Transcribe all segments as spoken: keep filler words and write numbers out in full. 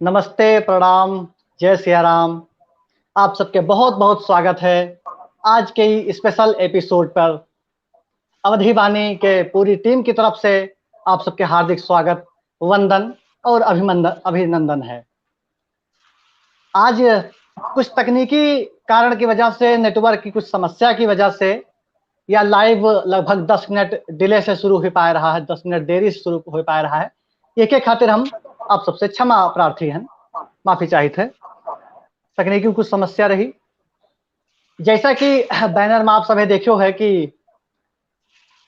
नमस्ते, प्रणाम, जय सिया राम। आप सबके बहुत बहुत स्वागत है आज के ही स्पेशल एपिसोड पर। अवधी बानी के पूरी टीम की तरफ से आप सबके हार्दिक स्वागत, वंदन और अभिमंदन, अभिनंदन है। आज कुछ तकनीकी कारण की वजह से, नेटवर्क की कुछ समस्या की वजह से या लाइव लगभग दस मिनट डिले से शुरू हो पा रहा है, दस मिनट देरी से शुरू हो पा रहा है। एके खातिर हम आप सबसे क्षमा प्रार्थी हैं, माफी चाहित है, तकनीकी कुछ समस्या रही। जैसा कि बैनर में आप सभी देखियो है कि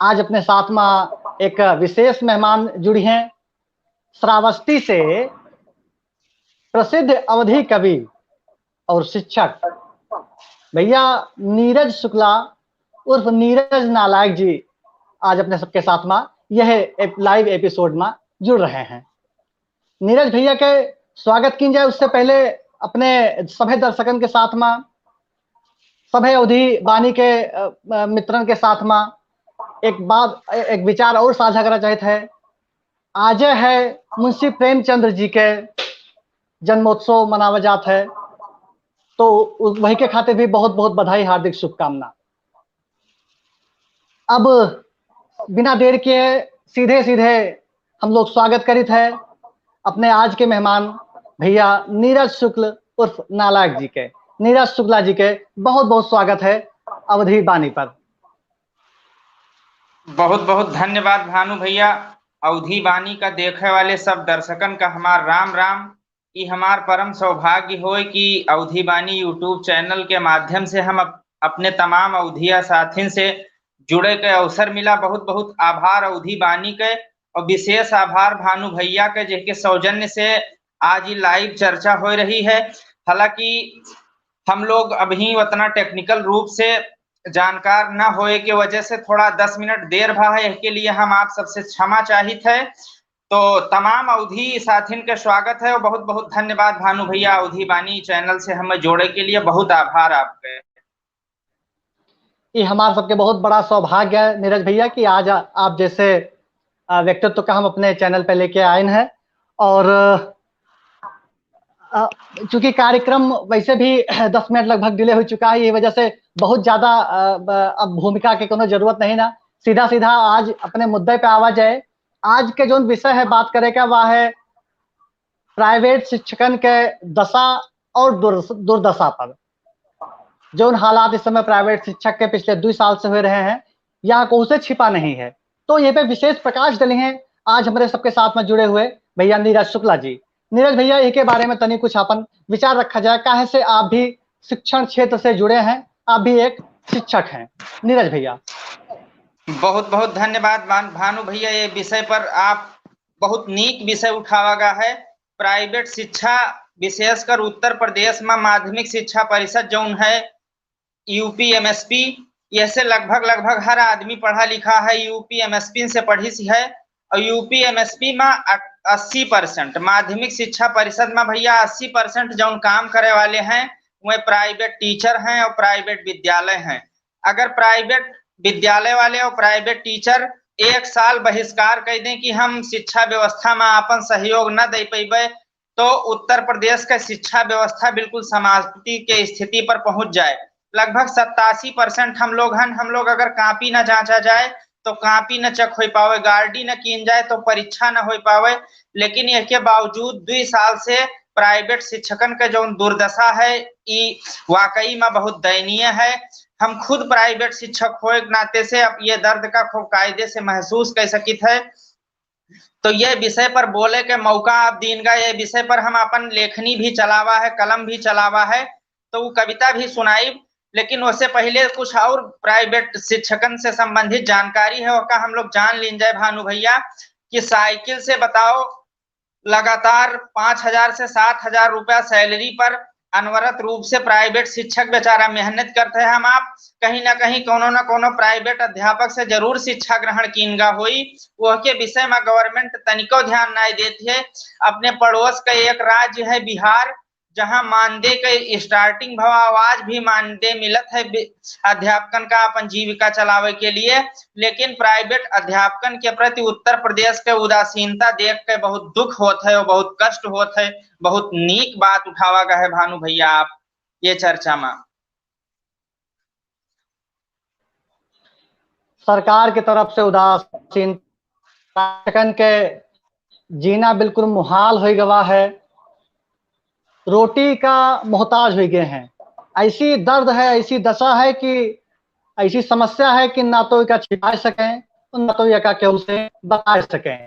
आज अपने साथ में एक विशेष मेहमान जुड़ी हैं श्रावस्ती से, प्रसिद्ध अवधी कवि और शिक्षक भैया नीरज शुक्ला उर्फ नीरज नालायक जी आज अपने सबके साथ में यह एप-, लाइव एपिसोड में जुड़ रहे हैं। नीरज भैया के स्वागत कीन जाए, उससे पहले अपने सभे दर्शकन के साथ में, सभे अवधी बानी के, अ, अ, मित्रन के साथ में एक बात, ए-, एक विचार और साझा करना चाहित है। आज है मुंशी प्रेमचंद्र जी के जन्मोत्सव मनावा जात है, तो उ-, वही के खातिर भी बहुत बहुत बधाई, हार्दिक शुभकामना। अब बिना देर के सीधे सीधे हम लोग स्वागत करित है अपने आज के मेहमान भैया नीरज शुक्ल उर्फ नालायक जी के। नीरज शुक्ला जी के बहुत बहुत स्वागत है अवधी बानी पर। बहुत बहुत धन्यवाद भानु भैया। अवधी बानी का देखे वाले सब दर्शकन का हमार राम राम। ई हमार परम सौभाग्य होय कि अवधी बानी YouTube चैनल के माध्यम से हम अप-, अपने तमाम अवधिया साथिन से जुड़े के अवसर मिला। बहुत बहुत आभार अवधी बानी के, और विशेष आभार भानु भैया के, जेके सौजन्य से आज ई लाइव चर्चा हो रही है। हालांकि हम लोग अभी उतना टेक्निकल रूप से जानकार न होए के वजह से थोड़ा दस मिनट देर भा है, इसके लिए हम आप सबसे क्षमा चाहित है। तो तमाम अवधी साथिन के स्वागत है और बहुत बहुत धन्यवाद भानु भैया, अवधी बानी चैनल से हमें जोड़े के लिए बहुत आभार आपके। ये हमार सबके बहुत बड़ा सौभाग्य है नीरज भैया कि आज आ-, आप जैसे, आ, व्यक्तित्व का हम अपने चैनल पे लेके आए हैं। और, आ, चूंकि कार्यक्रम वैसे भी दस मिनट लगभग डिले हो चुका है, ये वजह से बहुत ज्यादा, आ, ब-, अब भूमिका के कोनो जरूरत नहीं ना, सीधा सीधा आज अपने मुद्दे पे आवा जाए। आज के जौन विषय है बात करे का, वह है प्राइवेट शिक्षकन के दशा और दुर्-, दुर्दशा पर। जौन हालात इस समय प्राइवेट शिक्षक के पिछले दुई साल से हो रहे हैं, यहाँ कहूँ से छिपा नहीं है। तो ये पे विशेष प्रकाश डली हैं आज हमारे सबके साथ में जुड़े हुए भैया नीरज शुक्ला जी। नीरज भैया, एक के बारे में तनी कुछ अपन विचार रखा जाए, काहे से आप भी शिक्षण क्षेत्र से जुड़े हैं, आप भी एक शिक्षक हैं। नीरज भैया। बहुत बहुत धन्यवाद भान-, भानु भैया, ये विषय पर आप बहुत नीक विषय उठावा गा है। प्राइवेट शिक्षा, विशेषकर उत्तर प्रदेश में माध्यमिक शिक्षा परिषद जौन है, यूपी एमएसपी, यह से लगभग, लगभग हर आदमी पढ़ा लिखा है, यूपी एमएसपी से पढ़ी सी है। और यूपी एमएसपी में अ-, अस्सी परसेंट, माध्यमिक शिक्षा परिषद में भैया अस्सी परसेंट जौन काम करे वाले हैं, वह प्राइवेट टीचर हैं और प्राइवेट विद्यालय हैं। अगर प्राइवेट विद्यालय वाले और प्राइवेट टीचर एक साल बहिष्कार कर दें कि हम शिक्षा व्यवस्था में अपन सहयोग न दे पैबे, तो उत्तर प्रदेश का शिक्षा व्यवस्था बिल्कुल समाप्ति के स्थिति पर पहुंच जाए। लगभग सत्तासी परसेंट हम लोग हन, हम लोग अगर कॉपी न जांचा जाए तो कॉपी न चेक हो पावे, गार्डी न कीन जाए तो परीक्षा न हो पावे। लेकिन इसके बावजूद दुई साल से प्राइवेट शिक्षकन का जौन दुर्दशा है, ई वाकई में बहुत दयनीय है। हम खुद प्राइवेट शिक्षक होए के नाते से अब ये दर्द का खूब कायदे से महसूस कर सकित है। तो ये विषय पर बोले के मौका आप दीन गा, ये विषय पर हम अपन लेखनी भी चलावा है, कलम भी चलावा है, तो वो कविता भी सुनाई। लेकिन उससे पहले कुछ और प्राइवेट शिक्षकन से संबंधित जानकारी है, ओका हम लोग जान लीन जाए भानु भैया, कि साइकिल से बताओ, लगातार पाँच हजार से सात हजार रुपया सैलरी पर अनवरत रूप से प्राइवेट शिक्षक बेचारा मेहनत करते हैं। हम आप कहीं ना कहीं कोनो ना कोनो प्राइवेट अध्यापक से जरूर शिक्षा ग्रहण कीन गा होई, वह के विषय में गवर्नमेंट तनिको ध्यान नहीं देती है। अपने पड़ोस का एक राज्य है बिहार, जहाँ मानदेय के starting भाव, आवाज भी मानदेय मिलत है बि-, अध्यापकन का अपन जीविका चलावे के लिए, लेकिन private अध्यापकन के प्रति उत्तर प्रदेश के उदासीनता देख के बहुत दुख होत है और बहुत कष्ट होत है। बहुत नीक बात उठावा गए है भानु भैया आप ये चर्चा में। सरकार के तरफ से उदासीन, शिक्षकन के जीना बिल्कुल मुहाल हो गवा है, रोटी का मोहताज हो गए हैं। ऐसी दर्द है, ऐसी दशा है कि ऐसी समस्या है कि ना तो इका छिपा सकें और ना तो इका केहू से बता सकें।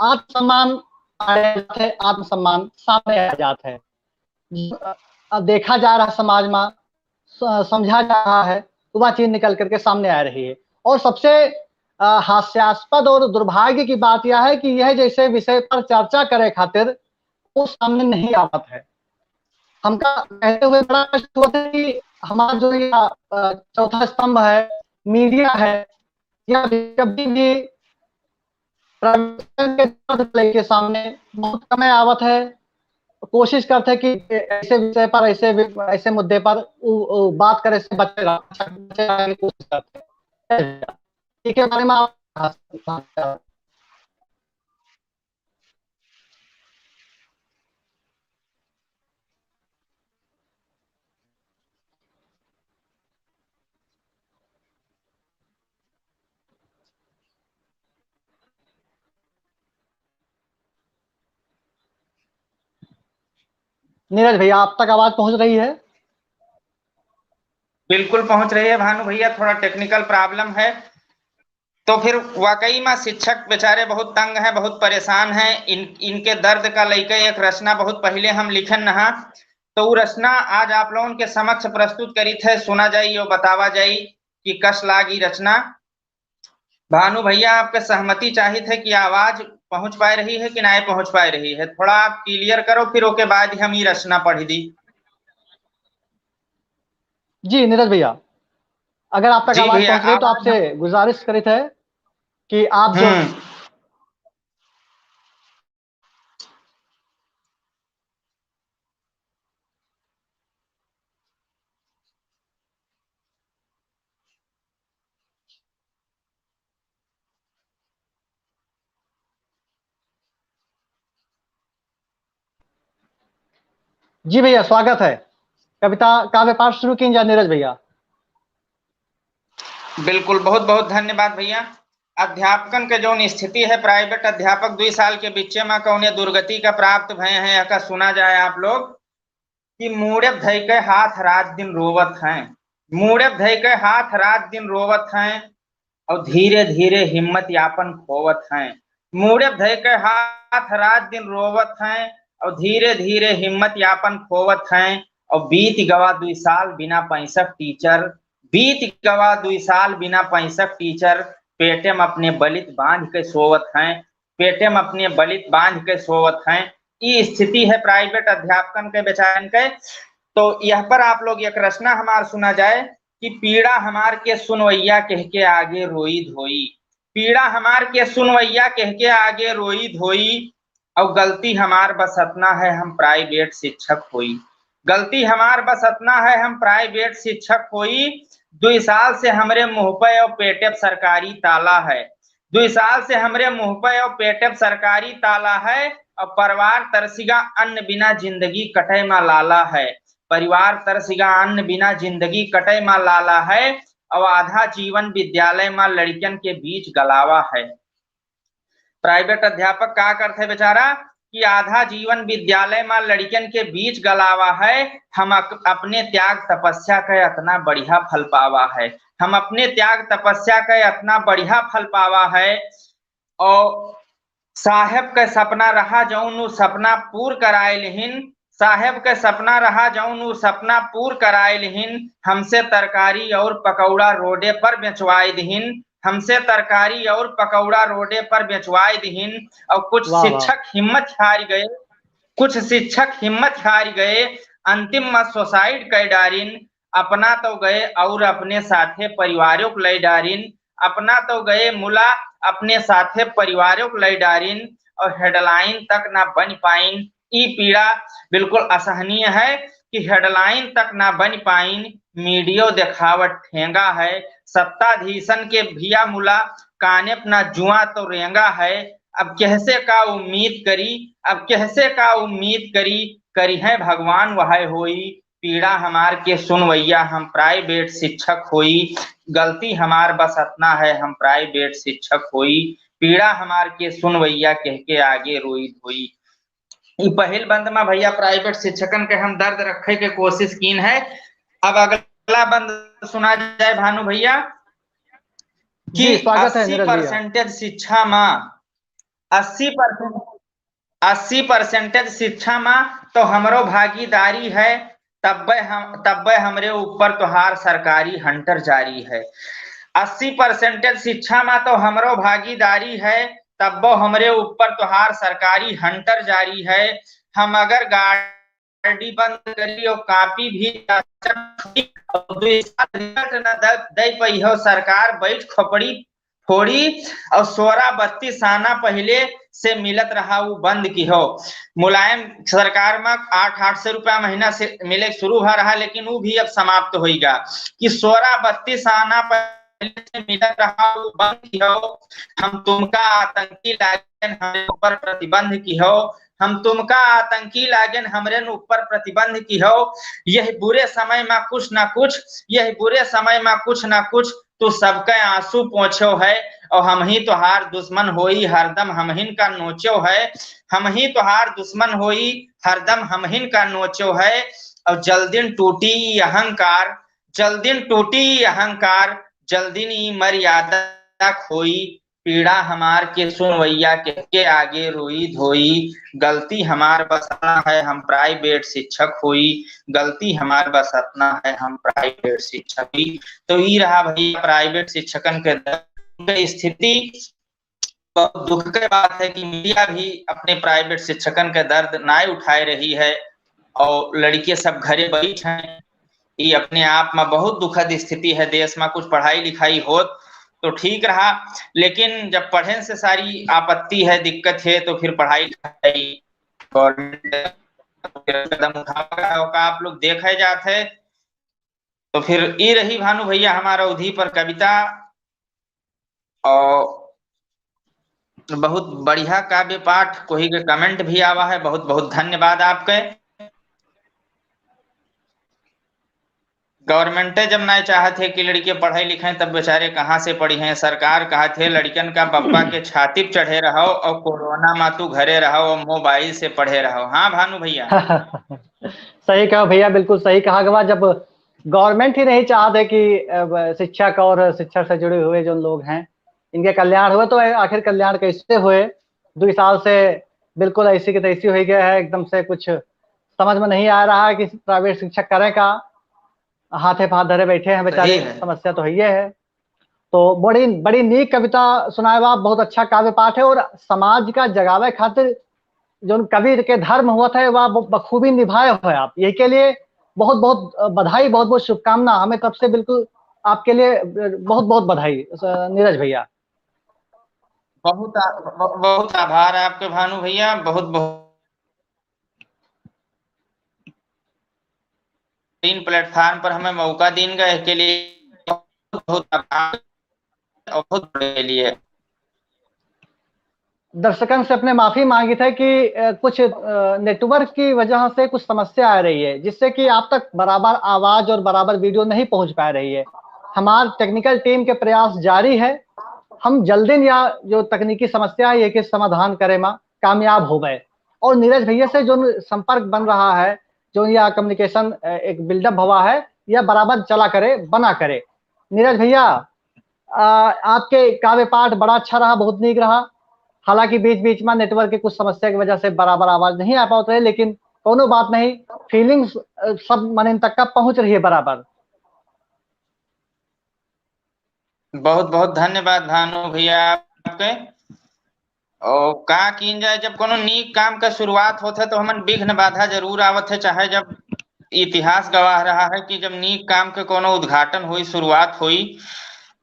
आत्मसम्मान आ जात है, आत्मसम्मान सामने आ जात है। अ, देखा जा रहा समाज में, स-, समझा जा रहा है, तो वह चीज निकल करके सामने आ रही है। और सबसे, अ, हास्यास्पद और दुर्भाग्य की बात यह है कि यह जैसे विषय पर चर्चा करे खातिर वो सामने नहीं आवत है। हमका कहते हुए बड़ा कष्ट होता है कि हमारा जो ये, अ, चौथा स्तंभ है, मीडिया है, या कभी भी प्रवचन के दर्द लेके सामने बहुत कम आवत है। कोशिश करते कि ऐसे विषय पर, ऐसे वि-, ऐसे मुद्दे पर उ, उ, बात करे से बचे रहा, बचे रहने की कोशिश करते हैं। ठीक है, बारे में आप नीरज भैया, आप तक आवाज पहुंच रही है? बिल्कुल पहुंच रही है भानु भैया, थोड़ा technical problem है। तो फिर वाकई में शिक्षक बेचारे बहुत तंग हैं, बहुत परेशान हैं। इन, इनके दर्द का लइके एक रचना बहुत पहले हम लिखन नहा, तो वो रचना आज आप लोगन के समक्ष प्रस्तुत करीत है। सुना जाई और बतावा जाई कि कस लागी रचना। भानु भैया, आपके सहमति चाहित है कि आवाज पहुंच पाए रही है कि नहीं पहुंच पाए रही है, थोड़ा आप clear करो, फिर ओके बाद ही हम ये रचना पढ़ दी। जी नीरज भैया, अगर आप तक जी आवाज भैया, पहुंच रही है तो आवाज आपसे गुजारिश करीत है कि आप जो हम्म। जी भैया, स्वागत है। कविता, काव्य पाठ शुरू कीन जा नीरज भैया। बिल्कुल, बहुत बहुत धन्यवाद भैया। अध्यापकन के जौन स्थिति है, private अध्यापक दुई साल के बिच्चे मा कौने दुर्गति का प्राप्त भए हैं, एका सुना जाए आप लोग। कि मूड़े धइ के हाथ रात दिन रोवत हैं, मूड़े धइ के हाथ रात दिन रोवत हैं, और धीरे धीरे हिम्मत यापन खोवत हैं। मूड़े धइ के हाथ रात दिन रोवत हैं, और धीरे धीरे हिम्मत यापन खोवत हैं। और बीत गवा दुई साल बिना पैसक teacher, बीत गवा दुई साल बिना पैसक teacher, पेटे में अपने बलित बांध के सोवत हैं, पेटे में अपने बलित बांध के सोवत हैं। ई स्थिति है private अध्यापकन के बेचारन के। तो यह पर आप लोग एक रचना हमार सुना जाए कि पीड़ा हमार के सुनवैया कह के आगे रोई धोई, पीड़ा हमार के सुनवैया कह के आगे रोई धोई। और गलती हमार बस अतना है हम private शिक्षक होई, गलती हमार बस अतना है हम private शिक्षक होई। दुई साल से हमरे मुंह पे और पेटे पे सरकारी ताला है, दुई साल से हमरे मुंह पे और पेटे पे सरकारी ताला है। और परिवार तरसिगा अन्न बिना जिंदगी कटे मा लाला है, परिवार तरसिगा अन्न बिना जिंदगी कटे मा लाला है। और आधा जीवन विद्यालय मा लड़कियन के बीच गलावा है। Private अध्यापक का करथे बेचारा कि आधा जीवन विद्यालय मा लड़कियन के बीच गलावा है। हम अक-, अपने त्याग तपस्या के अतना बढ़िया फल पावा है, हम अपने त्याग तपस्या के अतना बढ़िया फल पावा है। और साहेब के सपना रहा जौन उ सपना पूर कराए लिहिन, साहेब के सपना रहा जौन उ सपना पूर कराए लिहिन। हमसे तरकारी और पकौड़ा रोडे पर बेचवाए दिहिन, हमसे तरकारी और पकौड़ा रोडे पर बेचवाए दिहिन। और कुछ वाह, वाह। शिक्षक हिम्मत हार गए, कुछ शिक्षक हिम्मत हार गए, अंतिम में suicide कर डारिन। अपना तो गए और अपने साथे परिवारों को ले डारिन, अपना तो गए मुला, अपने साथे परिवारों को ले डारिन। और headline तक ना बन पाइन, ई पीड़ा बिल्कुल असहनीय है कि headline तक ना बन पाइन, मीडियो देखावत ठेंगा है। सत्ताधीशन के भिया मुला कानेप ना जुआ तो रेंगा है। अब केहसे का उम्मीद करी, अब केहसे का उम्मीद करी, करिहैं भगवान वहै होई। पीड़ा हमार के सुनवैया हम private शिक्षक होई, गलती हमार बस अतना है हम private शिक्षक होई। पीड़ा हमार के सुनवैया कह के आगे रोई धोई। ई पहिल बंद मा भैया private शिक्षकन के हम दर्द रखे के कोशिश कीन है। अब अगला बंद सुना जाए भानु भैया कि जी, स्वागत है नीरज भैया। अस्सी percentage शिक्षा मा, अस्सी percent, अस्सी percentage शिक्षा मा तो हमरो भागीदारी है, तब्बे हम, तब्बे हमरे ऊपर तोहार सरकारी hunter जारी है। अस्सी percentage शिक्षा मा तो हमरो भागीदारी है, तब्बो हमरे ऊपर तोहार सरकारी hunter जारी है। हम अगर गाड़ी बंद करी और कापी भी और दुई साल result न द-, दे पइहो, सरकार बैठ खोपड़ी फोड़ी। और सोरह बत्तीस आना पहिले से मिलत रहा, उ बंद किहो। मुलायम सरकार मा आठ, आठ सौ रुपया महीना से मिले शुरू भा रहा, लेकिन उ भी अब समाप्त होइगा कि सोरह बत्तीस आना पहिले से मिलत रहा, उ बंद किहो। हम तुमका आतंकी लागेन, हमरे ऊपर प्रतिबंध किहो। हम तुमका आतंकी लागेन, हमरेन ऊपर प्रतिबंध किहो। यह बुरे समय मा कुछ ना कुछ, यह बुरे समय मा कुछ ना कुछ तू सबके आंसू पोंछो है, और हमही तोहार दुश्मन होई, हरदम हमहिन का नोचो है। हमही तोहार दुश्मन होई, हरदम हमहिन का नोचो है। और जल्दिन टूटी ई अहंकार, जल्दिन टूटी ई अहंकार, जल्दिन ई मर्यादा खोई। पीड़ा हमार के सुनवैया के, के आगे रोई धोई। गलती हमार बस अतना है हम private शिक्षक होई, गलती हमार बस अतना है हम private शिक्षक होई। तो ई रहा भैया private शिक्षकन के दर्द, स्थिति। बहुत दुख के बात है कि मीडिया भी अपने private शिक्षकन के दर्द नाय उठाए रही है और लड़के सब घरे बैठ हैं। ई अपने आप मा बहुत दुखद स्थिति है। देश मा कुछ पढ़ाई लिखाई होत तो ठीक रहा, लेकिन जब पढ़ेन से सारी आपत्ति है, दिक्कत है, तो फिर पढ़ाई लिखाई government कदम उठावा का आप लोग देखे जात है। तो फिर ई रही भानु भैया हमार अवधी पर कविता। और बहुत बढ़िया काव्य पाठ, कोई के comment भी आवा है, बहुत बहुत धन्यवाद आपके। Government जब नाय चाहत है कि लड़के पढ़े लिखे, तब बेचारे कहाँ से पढ़िहैं? सरकार कहत है, लड़कन का पप्पा के छाती पे चढ़े रहो और कोरोना मा तू घरे रहो और mobile से पढ़े रहो। हाँ भानु भैया। सही कहा भैया, बिल्कुल सही कहा गवा। जब government ही नहीं चाहत है कि, अ, शिक्षक और शिक्षा से जुड़े हुए जो लोग हैं, इनके कल्याण हुए, तो आखिर कल्याण कैसे हुए? दुई साल से बिल्कुल ऐसी की तैसी हुई गया है, एकदम से कुछ समझ में नहीं आ रहा है कि private शिक्षक करें का, हाथे पे हाथ धरे बैठे हैं बेचारे। सही है। समस्या तो है, ये है। तो बड़ी, बड़ी नीक कविता सुनाए बा, बहुत अच्छा काव्य पाठ है और समाज का जगावे खातिर जौन कवि के धर्म होत है, वह ब-, बखूबी निभाए हो आप। यही के लिए बहुत बहुत बधाई, बहुत बहुत शुभकामना। हमें तरफ से बिल्कुल आपके लिए बहुत बहुत बधाई, अ, नीरज भैया। बहुत आ-, ब-, बहुत आभार आपके भानु भैया, बहुत बहुत इन platform पर हमें मौका दीन गए के लिए बहुत बहुत आभार और बहुत बड़े लिए। दर्शकन से अपने माफी मांगी थे कि, अ, कुछ, अ, network की वजह से कुछ समस्या आ रही है, जिससे कि आप तक बराबर आवाज और बराबर video नहीं पहुंच पा रही है। हमार technical team के प्रयास जारी है, हम जल्दिन या जो तकनीकी समस्या है, ये के समाधान करे मा कामयाब होबे। और नीरज भैया से जो संपर्क बन रहा है, जो यह communication, अ, एक build up भवा है, यह बराबर चला करे, बना करे। नीरज भैया, अ, आपके काव्य पाठ बड़ा अच्छा रहा, बहुत नीक रहा। हालांकि बीच बीच में network की कुछ समस्या की वजह से बराबर आवाज नहीं आ पावत रहे, लेकिन कोनो बात नहीं, feelings, अ, सब मनइन तक का पहुंच रही है बराबर। बहुत बहुत धन्यवाद भानु भैया आपके। और का कीन जाए, जब कोनो नीक काम का शुरुआत होत है तो हमन विघ्न बाधा जरूर आवत है, चाहे जब इतिहास गवाह रहा है कि जब नीक काम के कोनो उद्घाटन होई, शुरुआत होई,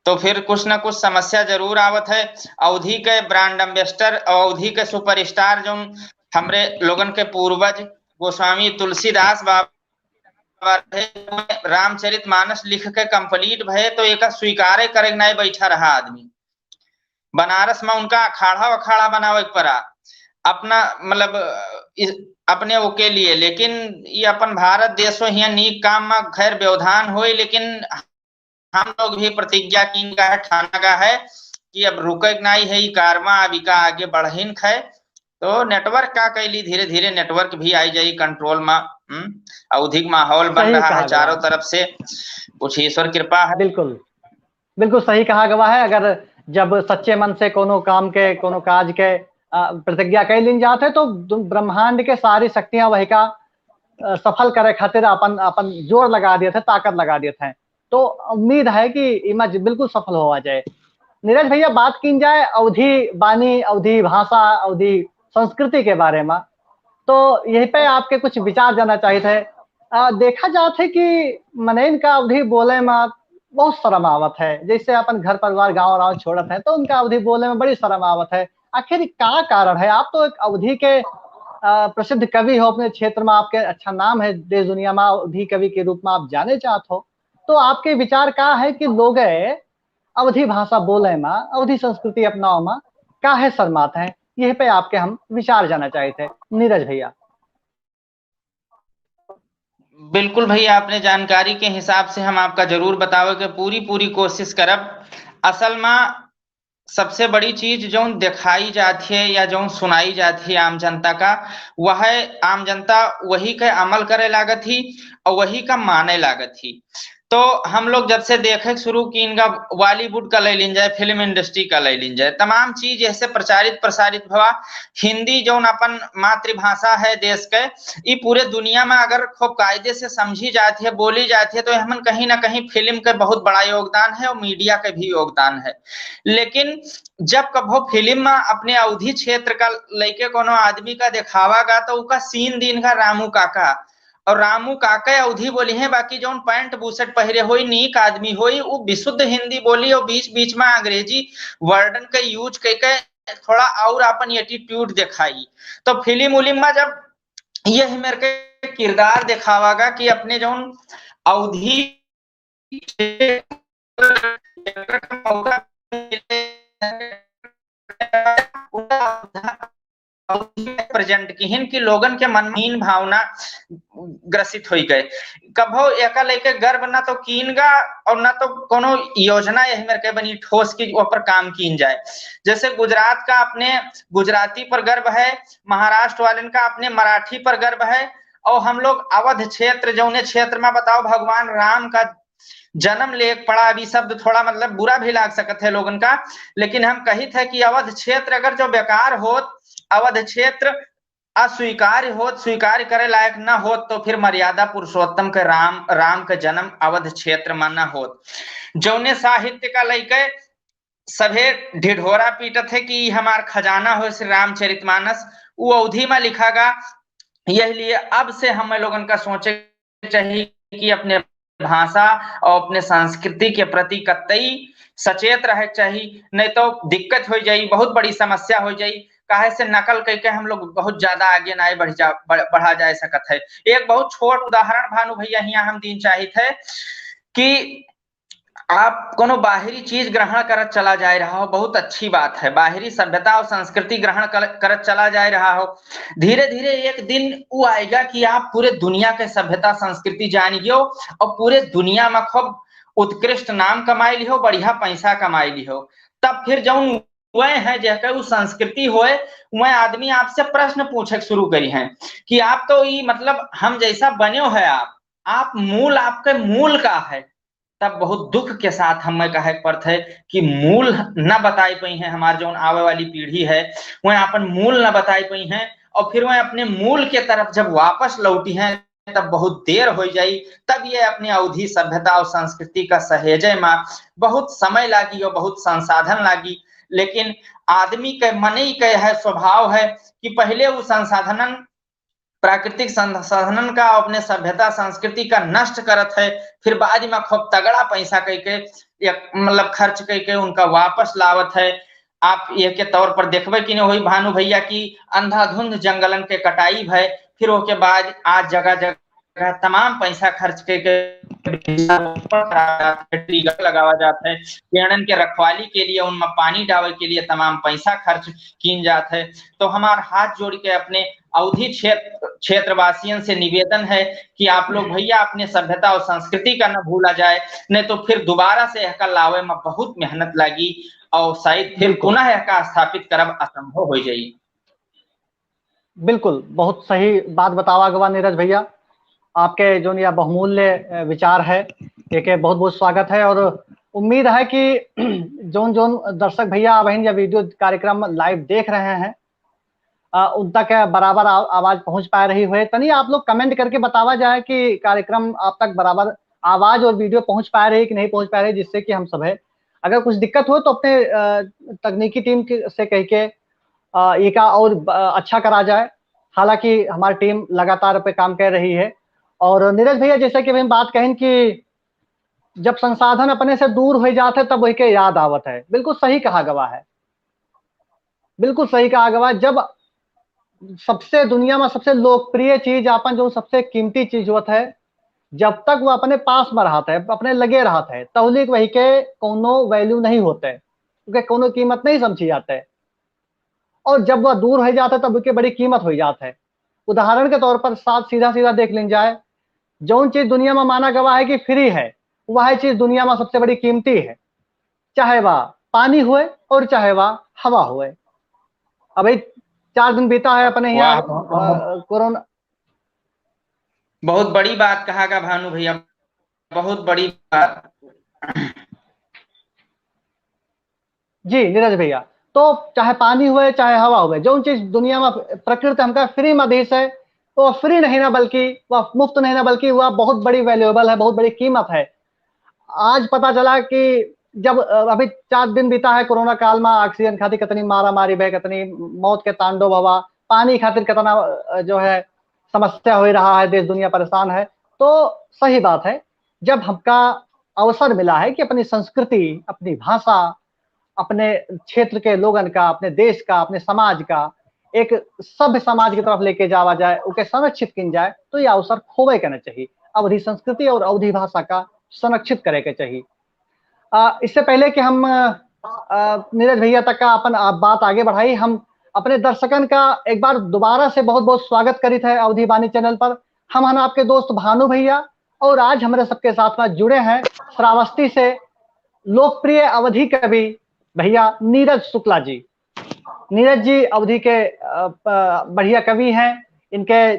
तो फिर कुछ ना कुछ समस्या जरूर आवत है। अवधी के brand ambassador, अवधी के superstar जौन हमरे लोगन के पूर्वज गोस्वामी तुलसीदास बाबा रहे, रामचरित मानस लिख के complete भए, तो एका स्वीकारे करे के नाई बैठा रहा आदमी। बनारस में उनका अखाड़ा अखाड़ा बनावे के पड़ा अपना, मतलब, इस, अपने ओके लिए, लेकिन ये अपन भारत देशो हियाँ नीक काम में खैर व्यवधान होई, लेकिन हम लोग भी प्रतिज्ञा कीन का है, ठाना का है कि अब रुके के नाई है, ई कारवां अब इका आगे बढ़हिन है। तो network का कैली, धीरे धीरे network भी आई जाई control में। हम्म, अवधी के माहौल बन सही रहा कहा है चारों गया। तरफ से, कुछ ईश्वर कृपा है। बिल्कुल, बिल्कुल सही कहा गवा है। अगर जब सच्चे मन से कोनो काम के, कोनो काज के, अ, प्रतिज्ञा कइ लीन जात है, तो दु-, ब्रह्मांड के सारी शक्तियां वही का, अ, सफल करे खातिर अपन, अपन जोर लगा देत है, ताकत लगा देत है। तो उम्मीद है कि इमा ज-, बिल्कुल सफल होवा जाए। नीरज भैया, बात कीन जाए अवधी बानी, अवधी भाषा, अवधी संस्कृति के बारे में, तो यही पे आपके कुछ विचार जानना चाहित है। अ, देखा जात है कि मनइन का अवधी बोले में बहुत शर्म आवत है, जैसे अपन घर परिवार गाँव राव छोड़त है तो उनका अवधी बोले में बड़ी शर्म आवत है। आखिर का कारण है? आप तो एक अवधी के, अ, प्रसिद्ध कवि हो अपने क्षेत्र में, आपके अच्छा नाम है देश दुनिया में, अवधी कवि के रूप में आप जाने जात हो, तो आपके विचार का है कि लोग अवधी भाषा बोले में, अवधी संस्कृति अपनावे में काहे शर्मात हैं? यह पे आपके हम विचार जानना चाहित है, नीरज भैया। बिल्कुल भैया, अपने जानकारी के हिसाब से हम आपका जरूर बतावे के पूरी, पूरी कोशिश करब। असल में सबसे बड़ी चीज जौन दिखाई जात है या जौन सुनाई जात है आम जनता का, वह आम जनता वही के अमल करे लागत ही और वही का माने लागत ही। तो हम लोग जब से देखे शुरू कीन गा, Bollywood का ले लीन जाए, film industry का ले लीन जाए, तमाम चीज ऐसे प्रचारित प्रसारित भवा। हिंदी जौन अपन मातृभाषा है देश के, ई पूरे दुनिया में अगर खूब कायदे से समझी जात है, बोली जात है, तो हमन कहीं ना कहीं film के बहुत बड़ा योगदान है और media के भी योगदान है। लेकिन जब कभो film में अपने अवधी क्षेत्र का लइके कोनो आदमी का देखावा गा, तो उका scene दीन गा रामू काका, और रामू काका अवधी बोली हैं, बाकी जौन pant बुशर्ट पहिरे होई, नीक आदमी होई, उ विशुद्ध हिंदी बोली और बीच बीच में अंग्रेजी word के use कइके थोड़ा और अपन attitude देखाई। तो film उलिम में जब यह मेरे के किरदार देखावा गा कि अपने जौन अवधी मौका present किहिन कि लोगन के मन में हीन भावना ग्रसित होई गए। कभो एका लेके गर्व ना तो कीन गा और ना तो कोनो योजना यही मेरे के बनी ठोस की ओपर काम कीन जाए। जैसे गुजरात का अपने गुजराती पर गर्व है, महाराष्ट्र वालन का अपने मराठी पर गर्व है, और हम लोग अवध क्षेत्र, जौने क्षेत्र में बताओ भगवान राम का जन्म लेक पड़ा, अब ई शब्द थोड़ा मतलब बुरा भी लाग सकत है लोगन का, लेकिन हम कहित है कि अवध क्षेत्र अगर जो बेकार होत, अवध क्षेत्र अस्वीकार्य होत, स्वीकार्य करे लायक न होत, तो फिर मर्यादा पुरुषोत्तम के राम, राम के जन्म अवध क्षेत्र में न होत। जौने साहित्य का लइके सभे ढिढोरा पीटत है कि ई हमार खजाना हो श्री रामचरितमानस, उ अवधी में लिखा गा। यही लिए अब से हम लोगन का सोचे चाहिए कि अपने भाषा और अपने संस्कृति के प्रति कतई सचेत रहे चाहिए, नहीं तो दिक्कत हो जाई, बहुत बड़ी समस्या हो जाई। काहे से नकल कइके हम लोग बहुत ज्यादा आगे नाई बढ़ जा, बढ़, बढ़ा जा सकत है। एक बहुत छोट उदाहरण भानु भैया हियाँ हम दीन चाहित है कि आप कोनो बाहरी चीज ग्रहण करत चला जाए रहा हो, बहुत अच्छी बात है, बाहरी सभ्यता और संस्कृति ग्रहण कर, करत चला जाए रहा हो। धीरे धीरे एक दिन वो आएगा कि आप पूरे दुनिया के सभ्यता संस्कृति जान गयो और पूरे दुनिया में खूब उत्कृष्ट नाम कमाई लिहो, बढ़िया पैसा कमाई लिहो। तब फिर जौन वह है जेकर उ संस्कृति होए, वह आदमी आपसे प्रश्न पूछे शुरू करी हैं कि आप तो ई मतलब हम जैसा बन्यो है आप, आप मूल, आपके मूल का है? तब बहुत दुख के साथ हमें कहे के पड़त है कि मूल न बताई पइहैं, हमार जौन आवे वाली पीढ़ी है, वह अपन मूल न बताई पइहैं और फिर वह अपने मूल के तरफ जब वापस लौटी हैं, तब बहुत देर हो जाई। तब ये अपने अवधी सभ्यता और संस्कृति का सहेजे में बहुत समय लागी और बहुत संसाधन लागी। लेकिन आदमी के, मनई के है, स्वभाव है कि पहले वो संसाधनन, प्राकृतिक संसाधनन का, अपने सभ्यता संस्कृति का नष्ट करत है, फिर बाद में खूब तगड़ा पैसा कइके, एक मतलब खर्च कइके उनका वापस लावत है। आप यह के तौर पर देखबे कि नहीं होई भानु भैया कि अंधाधुंध जंगलन के कटाई भय, फिर ओके बाद आज जगह जगह तमाम पैसा खर्च के, के tree लगावा जात है, पेड़न के रखवाली के लिए, उनमें पानी डावे के लिए तमाम पैसा खर्च कीन जात है। तो हमार हाथ जोड़ के अपने अवधी क्षेत्र, क्षेत्रवासियन से निवेदन है कि आप लोग भैया अपने सभ्यता और संस्कृति का न भूला जाए, नहीं तो फिर दोबारा से यह का लावे में बहुत मेहनत लागी और शायद फिर बिल्कुल। पुनः यह का स्थापित करब असंभव हो जाई। बिल्कुल, बहुत सही बात बतावा गवा नीरज भैया। आपके जोन या बहुमूल्य, अ, विचार है, एके बहुत बहुत स्वागत है और उम्मीद है कि जोन जोन दर्शक भैया अबहिन या video कार्यक्रम live देख रहे हैं, अ, उन तक बराबर आ-, आवाज पहुंच पा रही है। तनी आप लोग comment करके बतावा जाए कि कार्यक्रम आप तक बराबर आवाज और video पहुंच पा रही है कि नहीं पहुंच पा रही, जिससे कि हम सब है, अगर कुछ दिक्कत हो तो अपने, अ, तकनीकी team के, से कह के, अ, एका और ब-, अच्छा करा जाए। हालांकि हमारी team लगातार पे काम कर रही है। और नीरज भैया, जैसा कि अभी हम बात कहें कि जब संसाधन अपने से दूर हो जात है, तब वही के याद आवत है। बिल्कुल सही कहा गवा है, बिल्कुल सही कहा गवा। जब सबसे दुनिया में सबसे लोकप्रिय चीज, आपन जो सबसे कीमती चीज होत है, जब तक वो अपने पास में रहत है, अपने लगे रहत है, तौलिक वही के कोनो value नहीं होते, उनके कोनो कीमत नहीं समझी जाते। और जब वह दूर हो जात है, तब उनके बड़ी कीमत हो जात है। उदाहरण के तौर पर साफ सीधा सीधा देख लीन जाए, जौन चीज दुनिया में माना गवा है कि free है, वह चीज दुनिया में सबसे बड़ी कीमती है, चाहे वह पानी हुए और चाहे वह हवा हुए। अभी चार दिन बीता है अपने यहाँ, वाह, वाह, वाह। अ, कोरोना। बहुत बड़ी बात कहा गा भानु भैया, बहुत बड़ी बात। जी नीरज भैया, तो चाहे पानी हुए चाहे हवा हुए, जौन चीज दुनिया में प्रकृति हमका free में दीस है, तो free नहीं ना, बल्कि वह मुफ्त नहीं ना, बल्कि वह बहुत बड़ी valuable है, बहुत बड़ी कीमत है। आज पता चला कि जब, अ, अभी चार दिन बीता है कोरोना काल में, oxygen खातिर कितनी मारा मारी भय, कितनी मौत के तांडव हवा, पानी खातिर कितना, अ, जो है समस्या हो रहा है, देश दुनिया परेशान है। तो सही बात है, जब हमका अवसर मिला है कि अपनी संस्कृति, अपनी भाषा, अपने क्षेत्र के लोगन का, अपने देश का, अपने समाज का एक सभ्य समाज की तरफ लेके जावा जाए, उके संरक्षित किन जाए, तो यह अवसर खोवे के ना चाहिए। अवधी संस्कृति और अवधी भाषा का संरक्षित करे के चाहिए। अ, इससे पहले कि हम, अ, नीरज भैया तक का अपन, अ, बात आगे बढ़ाई, हम अपने दर्शकन का एक बार दोबारा से बहुत बहुत स्वागत करित है अवधी बानी channel पर। हम हन आपके दोस्त भानु भैया और आज हमारे सबके साथ में जुड़े हैं श्रावस्ती से लोकप्रिय अवधी कवि भैया नीरज शुक्ला जी। नीरज जी अवधी के, अ, प-, बढ़िया कवि हैं। इनके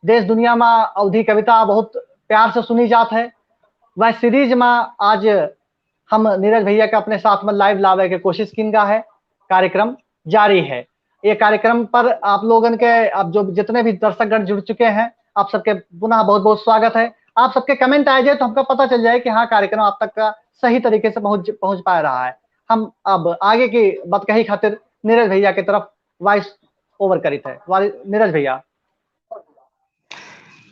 देश दुनिया में अवधी कविता बहुत प्यार से सुनी जात है। वह series में आज हम नीरज भैया के अपने साथ में live लावे के कोशिश किन गा है। कार्यक्रम जारी है। ये कार्यक्रम पर आप लोगन के, आप जो जितने भी दर्शकगण जुड़ चुके हैं, आप सबके पुनः बहुत बहुत स्वागत है। आप सबके comment आ जाए तो हमका पता चल जाए कि हाँ, कार्यक्रम आप तक का सही तरीके से पहुंच, पहुंच पा रहा है। हम अब आगे की बतकही खातिर नीरज भैया की तरफ voice over करित है। वाली-, नीरज भैया।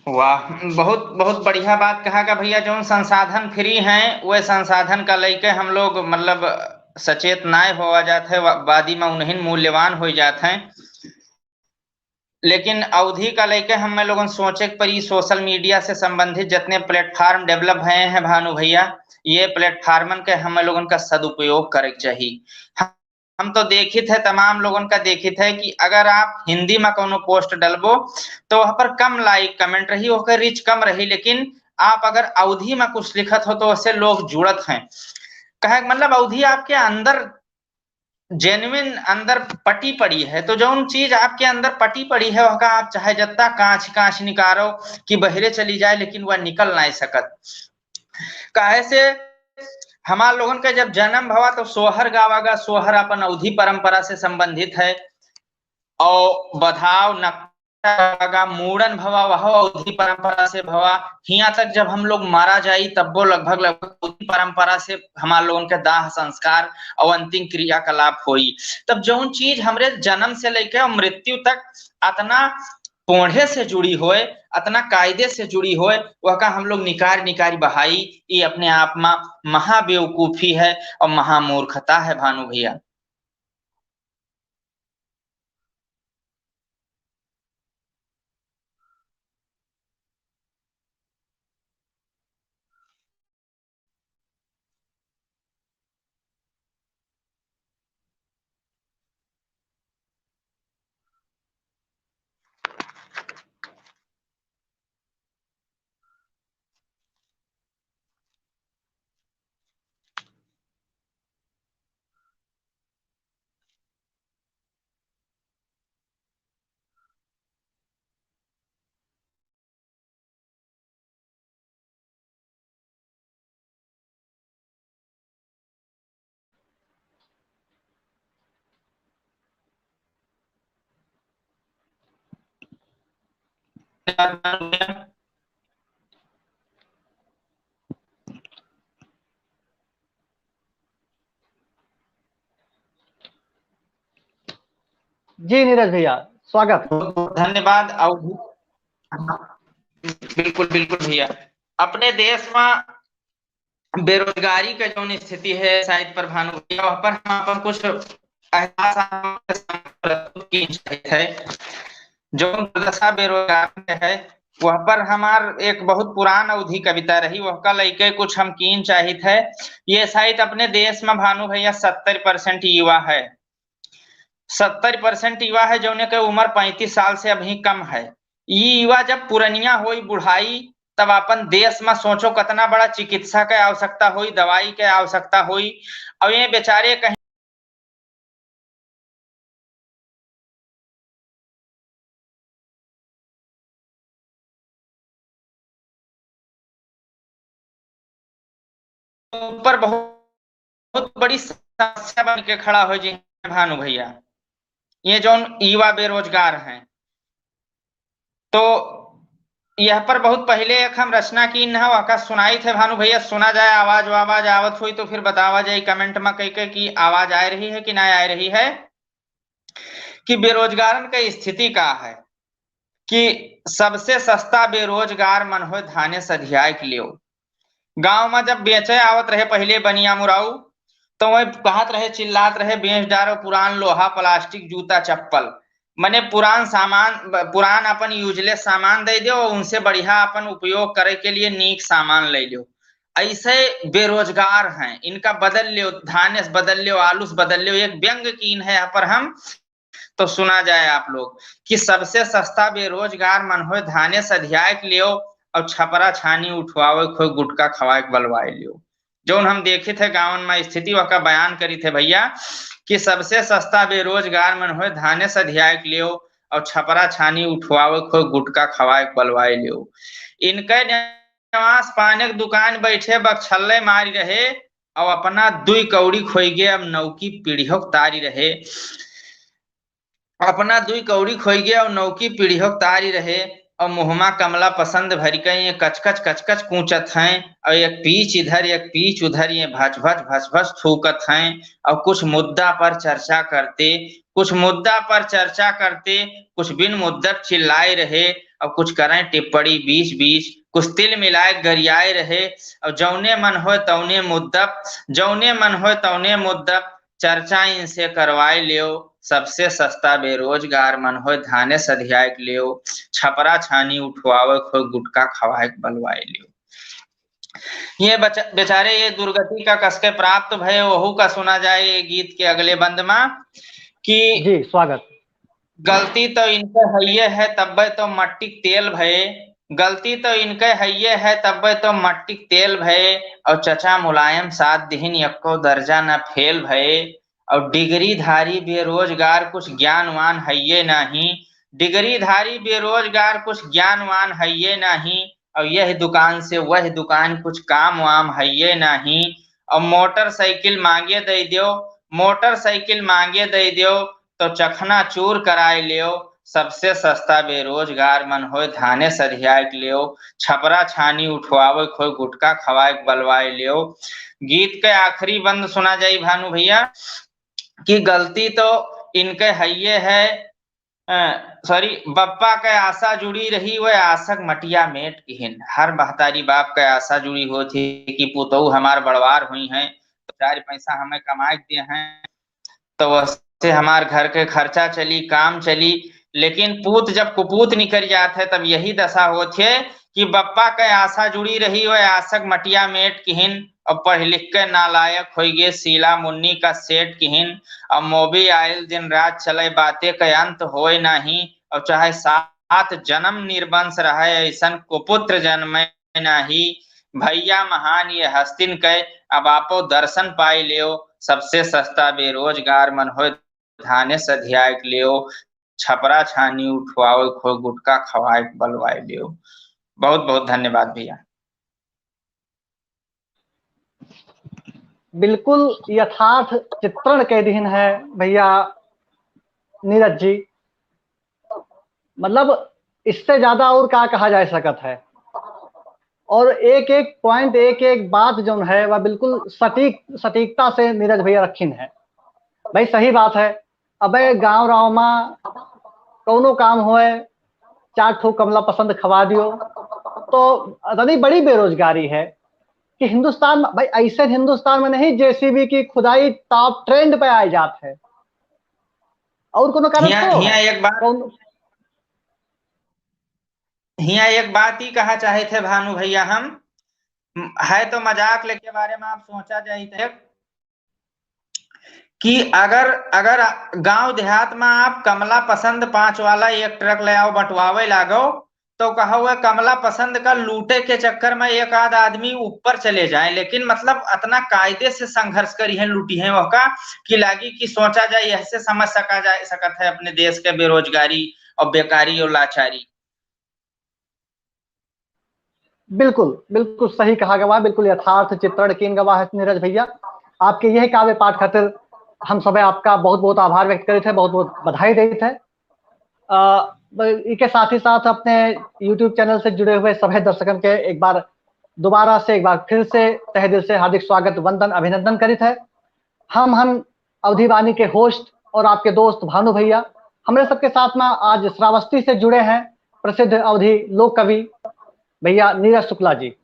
वाह, बहुत, बहुत बढ़िया बात कहा गा भैया। जौन संसाधन free हैं, वह संसाधन का लेके हम लोग, मतलब, सचेत नाय होवा जात है, वा-, वादी में उन्हीं मूल्यवान हो जात हैं। लेकिन अवधी का लेके हमें लोगन सोचे के पड़ी, social media से संबंधित जितने platform develop भए हैं भानु भैया, ये platformन के हमें लोगन का सदुपयोग करे के चाहिए। हम तो देखित है, तमाम लोगन का देखित है कि अगर आप हिंदी में कौनो post डलबो, तो वहाँ पर कम like comment रही, ओकर reach कम रही, लेकिन आप अगर अवधी में कुछ लिखत हो, तो उससे लोग जुड़त हैं। कहे के मतलब, अवधी आपके अंदर genuine, अंदर पटी पड़ी है, तो जौन चीज आपके अंदर पटी पड़ी है, वहका आप चाहे जत्ता कांच, कांच निकारो कि बहरे चली जाए, लेकिन वह निकल नहीं सकत। काहे से हमार लोगन का जब जन्म भवा तो सोहर गावा गा, सोहर अपन अवधी परंपरा से संबंधित है, और बधाव, नकटा गा, मूड़न भवा, वह अवधी परंपरा से भवा। हियां तक जब हम लोग मारा जाई, तब्बो लगभग, लगभग अवधी परंपरा से हमार लोगन के दाह संस्कार और अंतिम क्रियाकलाप होई। तब जौन चीज हमरे जन्म से लेके और मृत्यु तक अतना कोढ़े से जुड़ी होए, अतना कायदे से जुड़ी होए, वह का हम लोग निकार निकार बहाई, ये अपने आप में महाबेवकूफी है और महामूर्खता है भानु भैया। जी नीरज भैया, स्वागत। बहुत बहुत धन्यवाद। और हाँ, बिल्कुल, बिल्कुल भैया, अपने देश में बेरोजगारी का जौन स्थिति है, शायद पर भानु भैया, वहाँ पर हम अपन कुछ एहसास आप लोग के सामने प्रस्तुत की चाहत है। जौन दुर्दशा बेरोजगार के है, वह पर हमार एक बहुत पुरान अवधि कविता रही, वह का लइके कुछ हम कीन चाहित है। ये शायद अपने देश में भानु भैया सत्तर परसेंट युवा है, सत्तर परसेंट युवा है, जौने के उम्र पैंतीस साल से अभी कम है। ई युवा जब पुरनिया होई, बुढ़ाई, तब अपन देश में सोचो कितना बड़ा चिकित्सा के आवश्यकता होई, दवाई के आवश्यकता होई। और ये बेचारे कहीं ऊपर बहुत, बहुत बड़ी समस्या बन के खड़ा हो जी भानु भैया, ये जौन युवा बेरोजगार हैं। तो यह पर बहुत पहले एक हम रचना कीन है, वहका सुनाइत है भानु भैया, सुना जाए, आवाज वावाज आवत हुई तो फिर बतावा जाए comment में कह के कि आवाज आ रही है कि ना आ रही है, कि बेरोजगारन के स्थिति का है, कि सबसे सस्ता बेरोजगार मन होय धाने सधियाए के लियो। गांव में जब बेचे आवत रहे पहले बनिया मुराऊ, तो वह कहत रहे, चिल्लात रहे, "बेच डारो पुरान लोहा, प्लास्टिक, जूता, चप्पल।" मने पुरान सामान, ब-, पुरान अपन useless सामान दे दो, उनसे बढ़िया अपन उपयोग करे के लिए नीक सामान ले लो। ऐसे बेरोजगार हैं, इनका बदल लो, धाने से बदल लो, आलू से बदल लो। एक व्यंग कीन है यहाँ पर हम, तो सुना जाए आप लोग कि सबसे सस्ता बेरोजगार मन होय धाने सधियाए के लियो और छपरा छानी उठवावे खोय गुटखा खवाए के बलवाए लियो। जौन हम देखित है गाँवन में स्थिति वहका बयान करित है भैया कि सबसे सस्ता बेरोजगार मन होय धाने सधियाए के लियो और छपरा छानी उठवावे खोय गुटखा खवाए के बलवाए लियो। इनके नेवास पाने के दुकान बैठे बकछल्ले मारी रहे और अपना दुई कौड़ी खोई गे अब नौकी पीढ़ियों तारी रहे। अपना दुई कौड़ी खोई गे और नौकी पीढ़ियों तारी रहे। और मुहमा कमला पसंद भरी के ये कचकच कचकच कूचत हैं और एक पीच इधर एक पीच उधर ये भच भच भच भच थूकत हैं। और कुछ मुद्दा पर चर्चा करते, कुछ मुद्दा पर चर्चा करते, कुछ बिन मुद्दत चिल्लाए रहे और कुछ करें टिप्पणी बीच बीच, कुछ तिल मिलाए गरियाए रहे। और जौने मन होय तौने मुद्दत, जौने मन होय तौने मुद्दत चर्चा इनसे करवाए लियो। सबसे सस्ता बेरोजगार मन होय धाने सधियाए के लियो, छपरा छानी उठवावे खोय गुटखा खवाए के बलवाए लियो। ये बचा-, बेचारे ये दुर्गति का कसके प्राप्त भय, वहू का सुना जाए ये गीत के अगले बंद मा कि जी, स्वागत। गलती तो इनके हइये है, तब्बे तो मट्टी के तेल भये। गलती तो इनके हइये है, तब्बे तो मट्टी के तेल भये। और चचा मुलायम साथ दिहिन, यक्को दर्जा न फेल भये। और डिग्रीधारी बेरोजगार कुछ ज्ञानवान हइये नाही। डिग्रीधारी बेरोजगार कुछ ज्ञानवान हइये नाही। और यह दुकान से वह दुकान कुछ काम वाम हइये नाही। और मोटरसाइकिल मांगे दे दियो, मोटरसाइकिल मांगे दे दियो, तो चखना चूर कराए लियो। सबसे सस्ता बेरोजगार मन होय धाने सधियाए के लियो, छपरा छानी उठवावे खोय गुटखा खवाए के बलवाए लियो। गीत के आखिरी बंद सुना जाई भानु भैया कि गलती तो इनके हइये है, अ, sorry, बप्पा के आशा जुड़ी रही, वह आशक मटिया मेट किहिन। हर महतारी बाप के आशा जुड़ी होत ही कि पुतऊ हमार बड़वार हुई हैं, तो चार पैसा हमें कमाए के दे हैं, तो वैसे हमार घर के खर्चा चली, काम चली। लेकिन पूत जब कुपूत निकल जात है, तब यही दशा होत है कि बप्पा के आशा जुड़ी रही, वह आशक मटिया मेट किहिन। अब पढ़ लिख के नालायक होई गे, सीला मुन्नी का सेठ किहिन। अब मोबी आयल दिन रात चले, बातें के अंत होए नाही। और चाहे सात जन्म निर्वंश रहे, ऐसन कुपुत्र जन्मे नाही। भैया महान ये हस्तिन के, अब आपो दर्शन पाई लियो। सबसे सस्ता बेरोजगार मन होय धाने सधियाए के लियो, छपरा छानी उठवाओ, खोय गुटखा खवाए के बलवाए लियो। बहुत बहुत धन्यवाद भैया। बिल्कुल यथार्थ चित्रण कह दिहिन है भैया नीरज जी। मतलब इससे ज्यादा और का कहा जा सकत है। और एक एक point, एक एक बात जौन है, वह बिल्कुल सटीक, सटीकता से नीरज भैया रखिन है। भाई, सही बात है। अबे गाँव राव मा कौनो काम होए, चार ठो कमला पसंद खवा दियो, तो इतनी बड़ी बेरोजगारी है कि हिंदुस्तान में, भाई, ऐसे हिंदुस्तान में नहीं, जेसीबी की खुदाई top trend पे आए जात है। और कोनो कारण हियां, तो हियां है? एक बात, कौन? हियां एक बात ही कहा चाहे थे भानु भैया, हम है तो मजाक लेके बारे में आप सोचा जाए थे कि अगर, अगर गांव देहात में आप कमला पसंद पाँच वाला एक ट्रक ले आओ, बंटवावे लागो, तो कहो वह कमला पसंद का लूटे के चक्कर में एक आध आदमी ऊपर चले जाए, लेकिन मतलब इतना कायदे से संघर्ष करी है, लूटी है वह का, कि लागी कि सोचा जाए, यह से समझ सका जा सकत है अपने देश के बेरोजगारी और बेकारी और लाचारी। बिल्कुल, बिल्कुल सही कहा गवा, बिल्कुल यथार्थ चित्रण कीन गवा है नीरज भैया। आपके यह काव्य पाठ खातिर हम सबै आपका बहुत बहुत आभार व्यक्त करित है, बहुत बहुत बधाई देत है। अ, ब-, इके साथ ही साथ अपने YouTube channel से जुड़े हुए सभी दर्शकन के एक बार दोबारा से, एक बार फिर से तहे दिल से हार्दिक स्वागत, वंदन, अभिनंदन करित है। हम हन अवधी वाणी के host और आपके दोस्त भानु भैया। हमरे सबके साथ में आज श्रावस्ती से जुड़े हैं प्रसिद्ध अवधी लोक कवि भैया नीरज शुक्ला जी।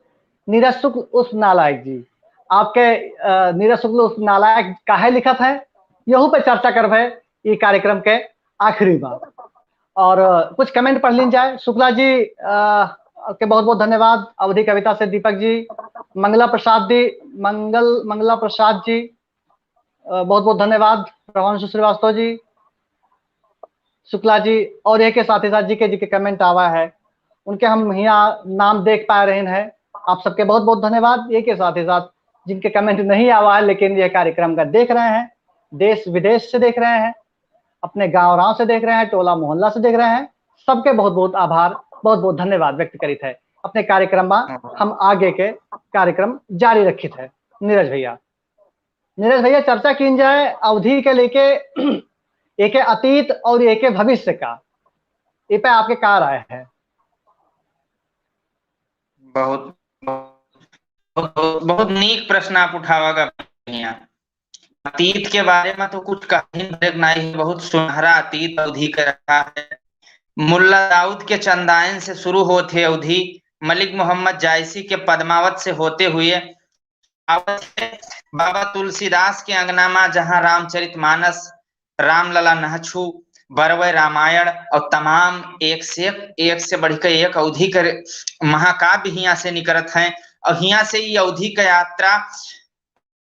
नीरज शुक्ल उर्फ नालायक जी, आपके, अ, नीरज शुक्ल उर्फ नालायक काहे लिखत है, यहू पे चर्चा करबे ई कार्यक्रम के आखिरी बार। और, अ, कुछ comment पढ़ लीन जाए। शुक्ला जी, अ, के बहुत बहुत धन्यवाद। अवधी कविता से दीपक जी, मंगला प्रसाद जी, मंगल, मंगला प्रसाद जी, अ, बहुत बहुत धन्यवाद। प्रभांशु श्रीवास्तव जी, शुक्ला जी, और एक के साथ ही साथ जी के, जी के comment आवा है, उनके हम हियाँ नाम देख पा रहे हैं। आप सबके बहुत बहुत धन्यवाद। एक के साथ ही साथ जिनके comment नहीं आवा है, लेकिन यह कार्यक्रम का देख रहे हैं, देश विदेश से देख रहे हैं, अपने गाँव राव से देख रहे हैं, टोला मोहल्ला से देख रहे हैं, सबके बहुत बहुत आभार, बहुत बहुत धन्यवाद व्यक्त करित है। अपने कार्यक्रम में हम आगे के कार्यक्रम जारी रखित है। नीरज भैया, नीरज भैया, चर्चा कीन जाए अवधी के लेके, एके अतीत और एके भविष्य का, ए पे आपके का राय है? बहुत, बहुत, बहुत, बहुत नीक प्रश्न आप उठावा गा भैया। अतीत के बारे में तो कुछ कहीं भरे के नाई है, बहुत सुनहरा अतीत अवधी के रहा है। मुल्ला दाऊद के चंदायन से शुरू होत है अवधी, मलिक मोहम्मद जायसी के पद्मावत से होते हुए आवत है बाबा तुलसीदास के अंगना मा, जहाँ रामचरित मानस, रामलला नहछु, बरवै रामायण और तमाम एक से एक, एक से बढ़ के एक अवधी के महाकाव्य हियाँ से निकरत हैं। और हियाँ से ई अवधी के यात्रा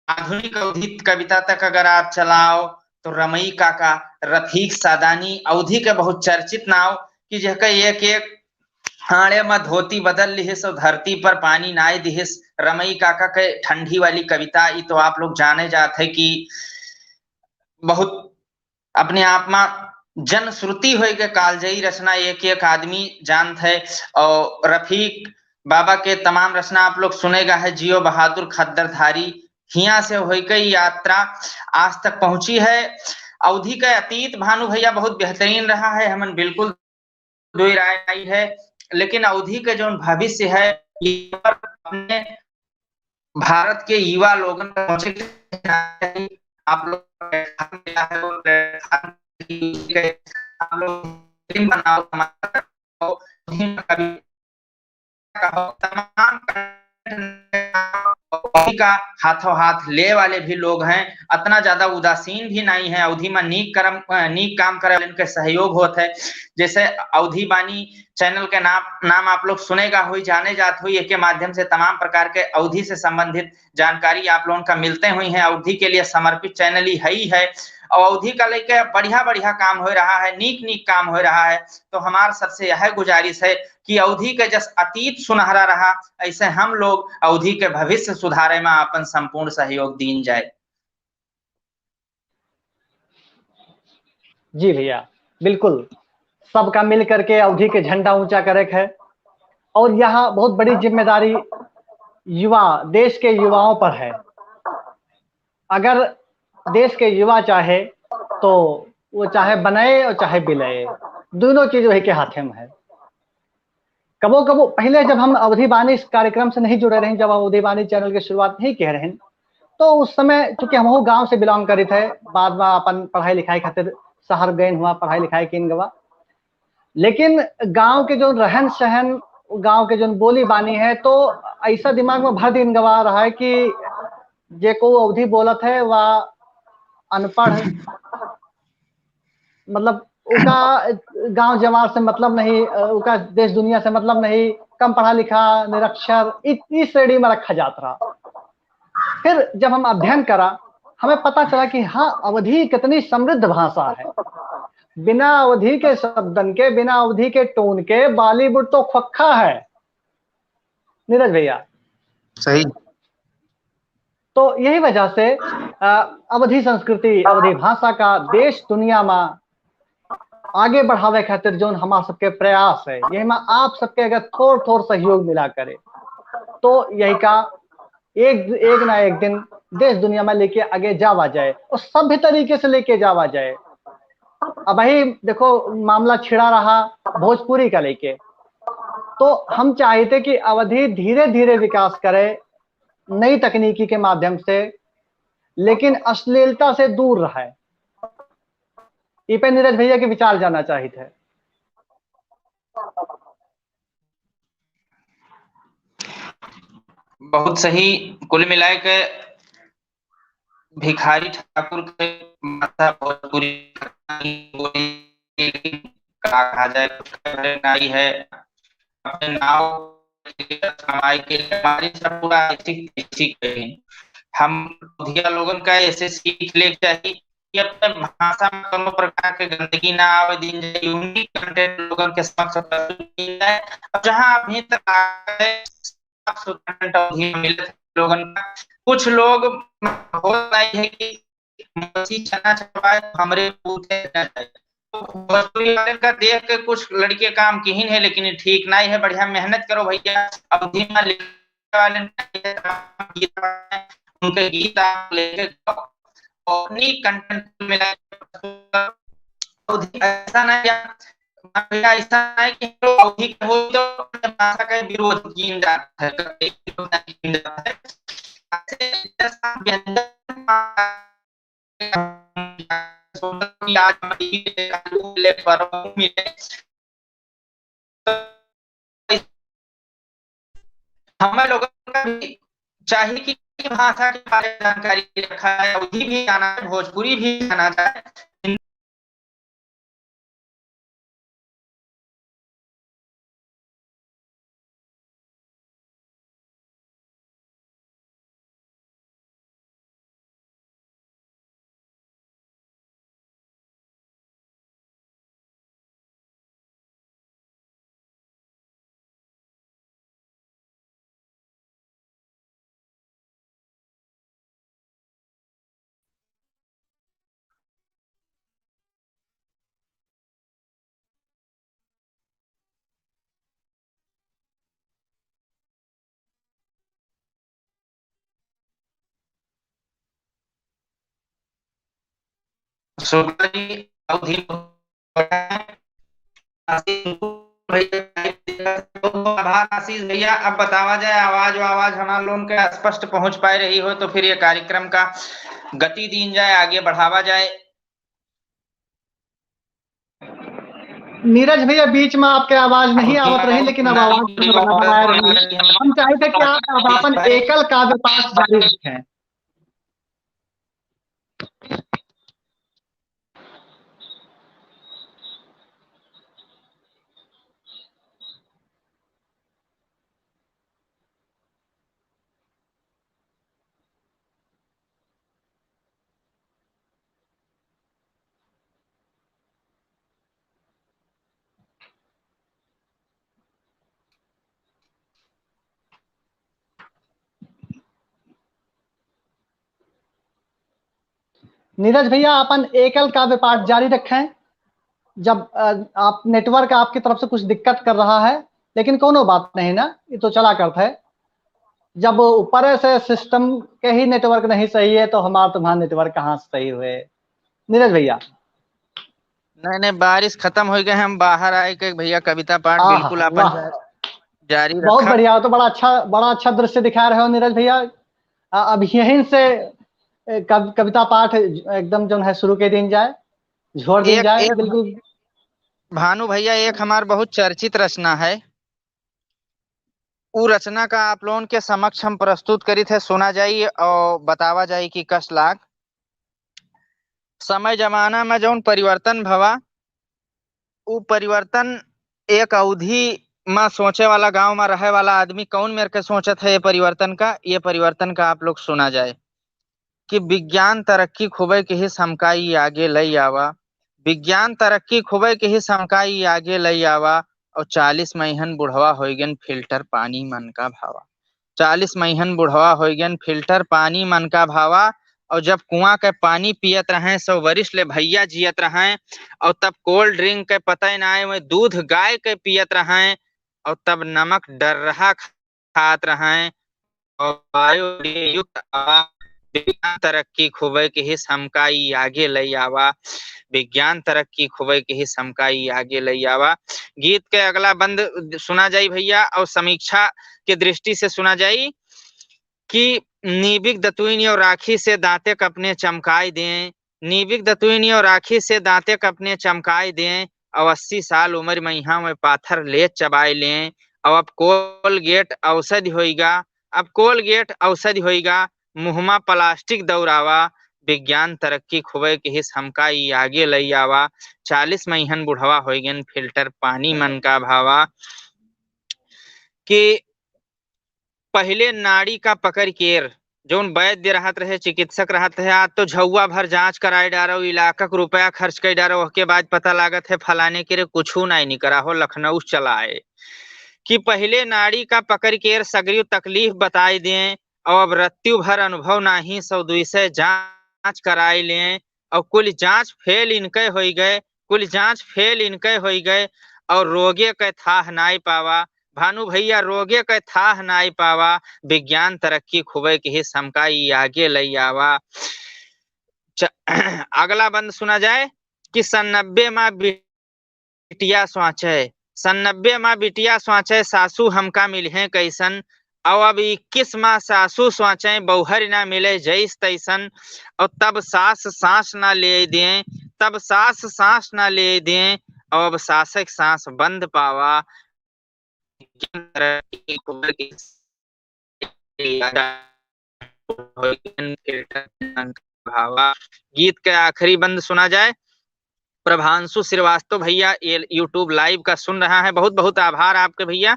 आधुनिक अवधी कविता तक अगर आप चलाओ तो रमई काका, रफीक सादानी, अवधी के बहुत चर्चित नाव कि जेहके एक एक आड़े में धोती बदल लिहिस और धरती पर पानी नाय दिहिस। रमई काका के ठंडी वाली कविता, ई तो आप लोग जाने जात है कि बहुत अपने आप में जनश्रुति होए के कालजयी रचना एक एक आदमी जानत है। और रफीक बाबा के तमाम रचना आप लोग सुनेगा है, जियो बहादुर खद्दरधारी, हियाँ से होइके ई यात्रा आज तक पहुँची है। अवधी का अतीत भानु भैया बहुत बेहतरीन रहा है, हमन बिल्कुल दुई राय आई है, लेकिन अवधी का जौन भविष्य है, ये पर अपने भारत के युवा लोगन का पहुँचे के चाही। आप लोग platform मिला है, वो platform आप लोग फिल्म बनाओ, तमाम अवधी का हाथों हाथ ले वाले भी लोग हैं, अतना ज्यादा उदासीन भी नहीं है। अवधी में नीक कर्म, अ, नीक काम करे वाले इनके सहयोग होत है। जैसे अवधी बानी channel के नाम, नाम आप लोग सुनेगा हुई, जाने जात हुई, एके माध्यम से तमाम प्रकार के अवधी से संबंधित जानकारी आप लोगन का मिलते हुई हैं। अवधी के लिए समर्पित channel ही है ही है। और अवधी का लेके बढ़िया बढ़िया काम हो रहा है, नीक नीक काम हो रहा है। तो हमार सबसे यह गुजारिश है कि अवधी के जस अतीत सुनहरा रहा, ऐसे हम लोग अवधी के भविष्य सुधारे में अपन संपूर्ण सहयोग दीन जाए। जी भैया, बिल्कुल, सबका मिल करके अवधी के झंडा ऊंचा करे के है। और यह बहुत बड़ी जिम्मेदारी युवा, देश के युवाओं पर है। अगर देश के युवा चाहे तो वो चाहे बनाए और चाहे बिलाए, दोनों चीज वही के हाथे में है। कबो कबो पहिले जब हम अवधी बानी इस कार्यक्रम से नहीं जुड़े रहे, जब अवधी बानी चैनल के शुरुआत नहीं किहे रहे, तो उस समय चूंकि हमहू गांव से बिलोंग करित है, बाद में अपन पढ़ाई लिखाई खातिर शहर गइन हुआ, पढ़ाई लिखाई किन गवा। लेकिन गांव के जौन रहन सहन, गांव के जौन बोली बानी है, तो ऐसा दिमाग में भर दिन गवा रहा है कि जे को अवधी बोलत है, वह अनपढ़, मतलब, उका गांव जवार से मतलब नहीं, अ, उका देश दुनिया से मतलब नहीं, कम पढ़ा लिखा, निरक्षर, इ-, इस श्रेणी में रखा जात रहा। फिर जब हम अध्ययन करा, हमें पता चला कि हाँ, अवधी कितनी समृद्ध भाषा है। बिना अवधी के शब्दन के, बिना अवधी के टोन के बॉलीवुड तो ख्वक्खा है, नीरज भैया। सही। तो यही वजह से, अ, अवधी संस्कृति, अवधी भाषा का देश दुनिया में आगे बढ़ावे खातिर जौन हमार सबके प्रयास है, यही में आप सबके अगर थोड़ थोड़ सहयोग मिला करे, तो यही का एक, एक ना एक दिन देश दुनिया में लेके आगे जावा जाए और सभ्य तरीके से लेके जावा जाए। अबही देखो, मामला छिड़ा रहा भोजपुरी का लेके, तो हम चाहित है कि अवधी धीरे धीरे विकास करे नई तकनीकी के माध्यम से, लेकिन अश्लीलता से दूर रहे। इ पे नीरज भैया के विचार जानना चाहित है। बहुत सही। कुल मिलाए के भिखारी ठाकुर के भाषा भोजपुरी का कहा जाए, कुछ करे नाई है। अपने नाव के लिए, कमाई के लिए, हमारी सब पूरा ऐसी तैसी करें। हम अवधिया लोगन का ऐसे सीख ले चाहिए कि अपने भाषा में कोनो प्रकार के गंदगी ना आवे दिन जाए, यूनिक कंटेंट लोगन के समक्ष प्रस्तुत की जाए। और जहाँ अभी तक आ गए, साफ सुथरा कंटेंट अवधी में मिलत है लोगन का। कुछ लोग हो नहीं है कि मौसी चना चबाए तो हमरे पूछे न जाए। तो भोजपुरी वाले का देख के कुछ लड़के काम किहिन है, लेकिन ये ठीक नहीं है। बढ़िया मेहनत करो भैया, अवधी में लिखने वाले उनके गीत आप लेके गाओ, और अपनी कंटेंट मिला के अवधी ऐसा नहीं है, भैया ऐसा नहीं कि हम लोग अवधी के हो तो अपने भाषा का विरोध किया जाता है, विरोध नहीं किया जाता है। ऐसे व्यंजन कि आज मिले, परसों मिले। हमें लोगों का भी चाहिए कि भाषा के बारे में जानकारी रखा है, अवधी भी जाना है, भोजपुरी भी जाना जाए। शुक्ला जी, अवधी में बहुत आभार आशीष भैया। अब बतावा जाए, आवाज आवाज हमार लोगन के स्पष्ट पहुंच पाए रही हो तो फिर ये कार्यक्रम का गति दीन जाए, आगे बढ़ावा जाए। नीरज भैया, बीच में आपके आवाज नहीं आवत रही, लेकिन अब आवाज आ रही है। हम चाहित है कि आप, आप अपन एकल काव्य पाठ जारी रखें। नीरज भैया, अपन एकल काव्य पाठ जारी रखें। जब, अ, आप, नेटवर्क आपकी तरफ से कुछ दिक्कत कर रहा है, लेकिन कोनो बात नहीं ना, ये तो चला करत है। जब ऊपर से सिस्टम के ही नेटवर्क नहीं सही है, तो हमार तुम्हार नेटवर्क कहाँ से सही हुए, नीरज भैया? नहीं, नहीं, बारिश खत्म हो गए, हम बाहर आए के भैया कविता पाठ आहा, बिल्कुल अपन वाह। जा-, जारी बहुत रखा। बढ़िया, तो बड़ा अच्छा, बड़ा अच्छा दृश्य दिखा रहे हो नीरज भैया। अ, अब यहीं से, अ, कव-, कविता पाठ एकदम जौन है शुरू के दिन जाए, झोर दिन एक, जाए, एक बिल्कुल। भानु भैया, एक हमार बहुत चर्चित रचना है, उ रचना का आप लोगन के समक्ष हम प्रस्तुत करित है, सुना जाई और बतावा जाई कि कस लाग। समय जमाना में जौन परिवर्तन भवा, उ परिवर्तन एक अवधि में सोचे वाला, गांव में रहे वाला आदमी कौन मेर के सोचत है ये परिवर्तन का, ये परिवर्तन का आप लोग सुना जाए कि विज्ञान तरक्की खूबे किहिस हमका ई आगे लई आवा, विज्ञान तरक्की खूबे किहिस हमका ई आगे लई आवा, और चालीस मइहन बुढ़वा होइगेन फिल्टर पानी मन का भावा। चालीस मइहन बुढ़वा होइगेन फिल्टर पानी मन का भावा। और जब कुआं के पानी पियत रहें, सौ बरिस ले भैया जियत रहें, और तब कोल्ड ड्रिंक के पता ही ना आए, वह दूध गाय के पियत रहें, और तब नमक डर्रहा खात रहें, और बायोडीजल युक्त आवा, विज्ञान तरक्की खूबे किहिस हमका ई आगे लई आवा, विज्ञान तरक्की खूबे किहिस हमका ई आगे लई आवा। गीत के अगला बंद सुना जाई भैया, और समीक्षा के दृष्टि से सुना जाई कि नीबिक दतुइन और राखी से दांते क अपने चमकाई दें, नीबिक दतुइन और राखी से दांते क अपने चमकाई दें, और अस्सी साल उम्र में यहाँ में पाथर ले चबाई लें, और अब कोलगेट औषधि होइगा, अब कोलगेट औषधि होइगा, मुहमा प्लास्टिक दौरावा, विज्ञान तरक्की खूबे किहिस हमका ई आगे लई आवा, चालीस मइहन बुढ़वा होइगेन फिल्टर पानी मन का भावा। कि पहिले नाड़ी का पकड़ केर, जौन वैद्य रहत रहे, चिकित्सक रहत रहे, आज तो झौआ भर जांच कराए डारो, इलाका के रुपया खर्च कर डारो, ओहके बाद पता लागत है फलाने के रे कुछू नाई निकरा हो, लखनऊ चला आए। कि पहिले नाड़ी का पकड़ केर सगरी तकलीफ बताई दें, और अब रत्ती भर अनुभव नाही, सौ दुई सौ जांच कराई लें, और कुल जांच फेल इनके होई गए, कुल जांच फेल इनके होई गए, और रोगे के थाह नाई पावा। भानु भैया, रोगे के थाह नाई पावा, विज्ञान तरक्की खूबे किहिस हमका ई आगे लई आवा। च-, अगला बंद सुना जाए कि सन्नब्बे मा बिटिया स्वाचय, सन्नब्बे मा बिटिया स्वाचय, सासू हमका मिलिहें कैसन, और अब इक्कीस मा सासू स्वाचय, बौहर ना मिले जैस तैसन, और तब सास सांस ना ले दें, तब सास सांस ना ले दें, और अब सासक सांस बंद पावा। भावा। गीत के आखिरी बंद सुना जाए। प्रभांशु श्रीवास्तव भैया ये YouTube live का सुन रहा है, बहुत बहुत आभार आपके भैया,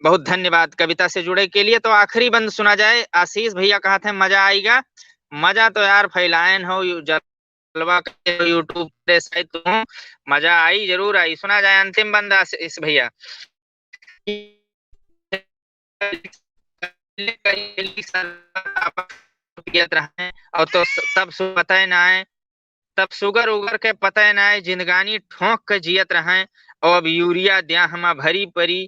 बहुत धन्यवाद कविता से जुड़े के लिए। तो आखिरी बंद सुना जाए। आशीष भैया कहत हैं मजा आएगा, मजा तो यार फैलायन हो, यू-, जलवा के YouTube पे शायद तुम मजा आई, जरूर आई। सुना जाए अंतिम बंद आशीष भैया। पियत रहें, और तो स-, तब सु-, पता ही ना है, तब सुगर उगर के पता ही ना है, जिंदगानी ठोंक के जियत रहें, और अब यूरिया द्या हमा भरी परी,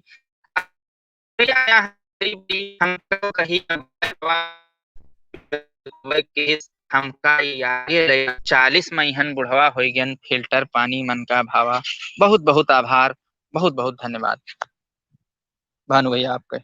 यूरिया द्या हमा भरी परी, हमको कही हमका ई आगे ले, चालीस मइहन बुढ़वा होइगेन फिल्टर पानी मन का भावा। बहुत बहुत आभार, बहुत बहुत धन्यवाद भानु भैया आपके।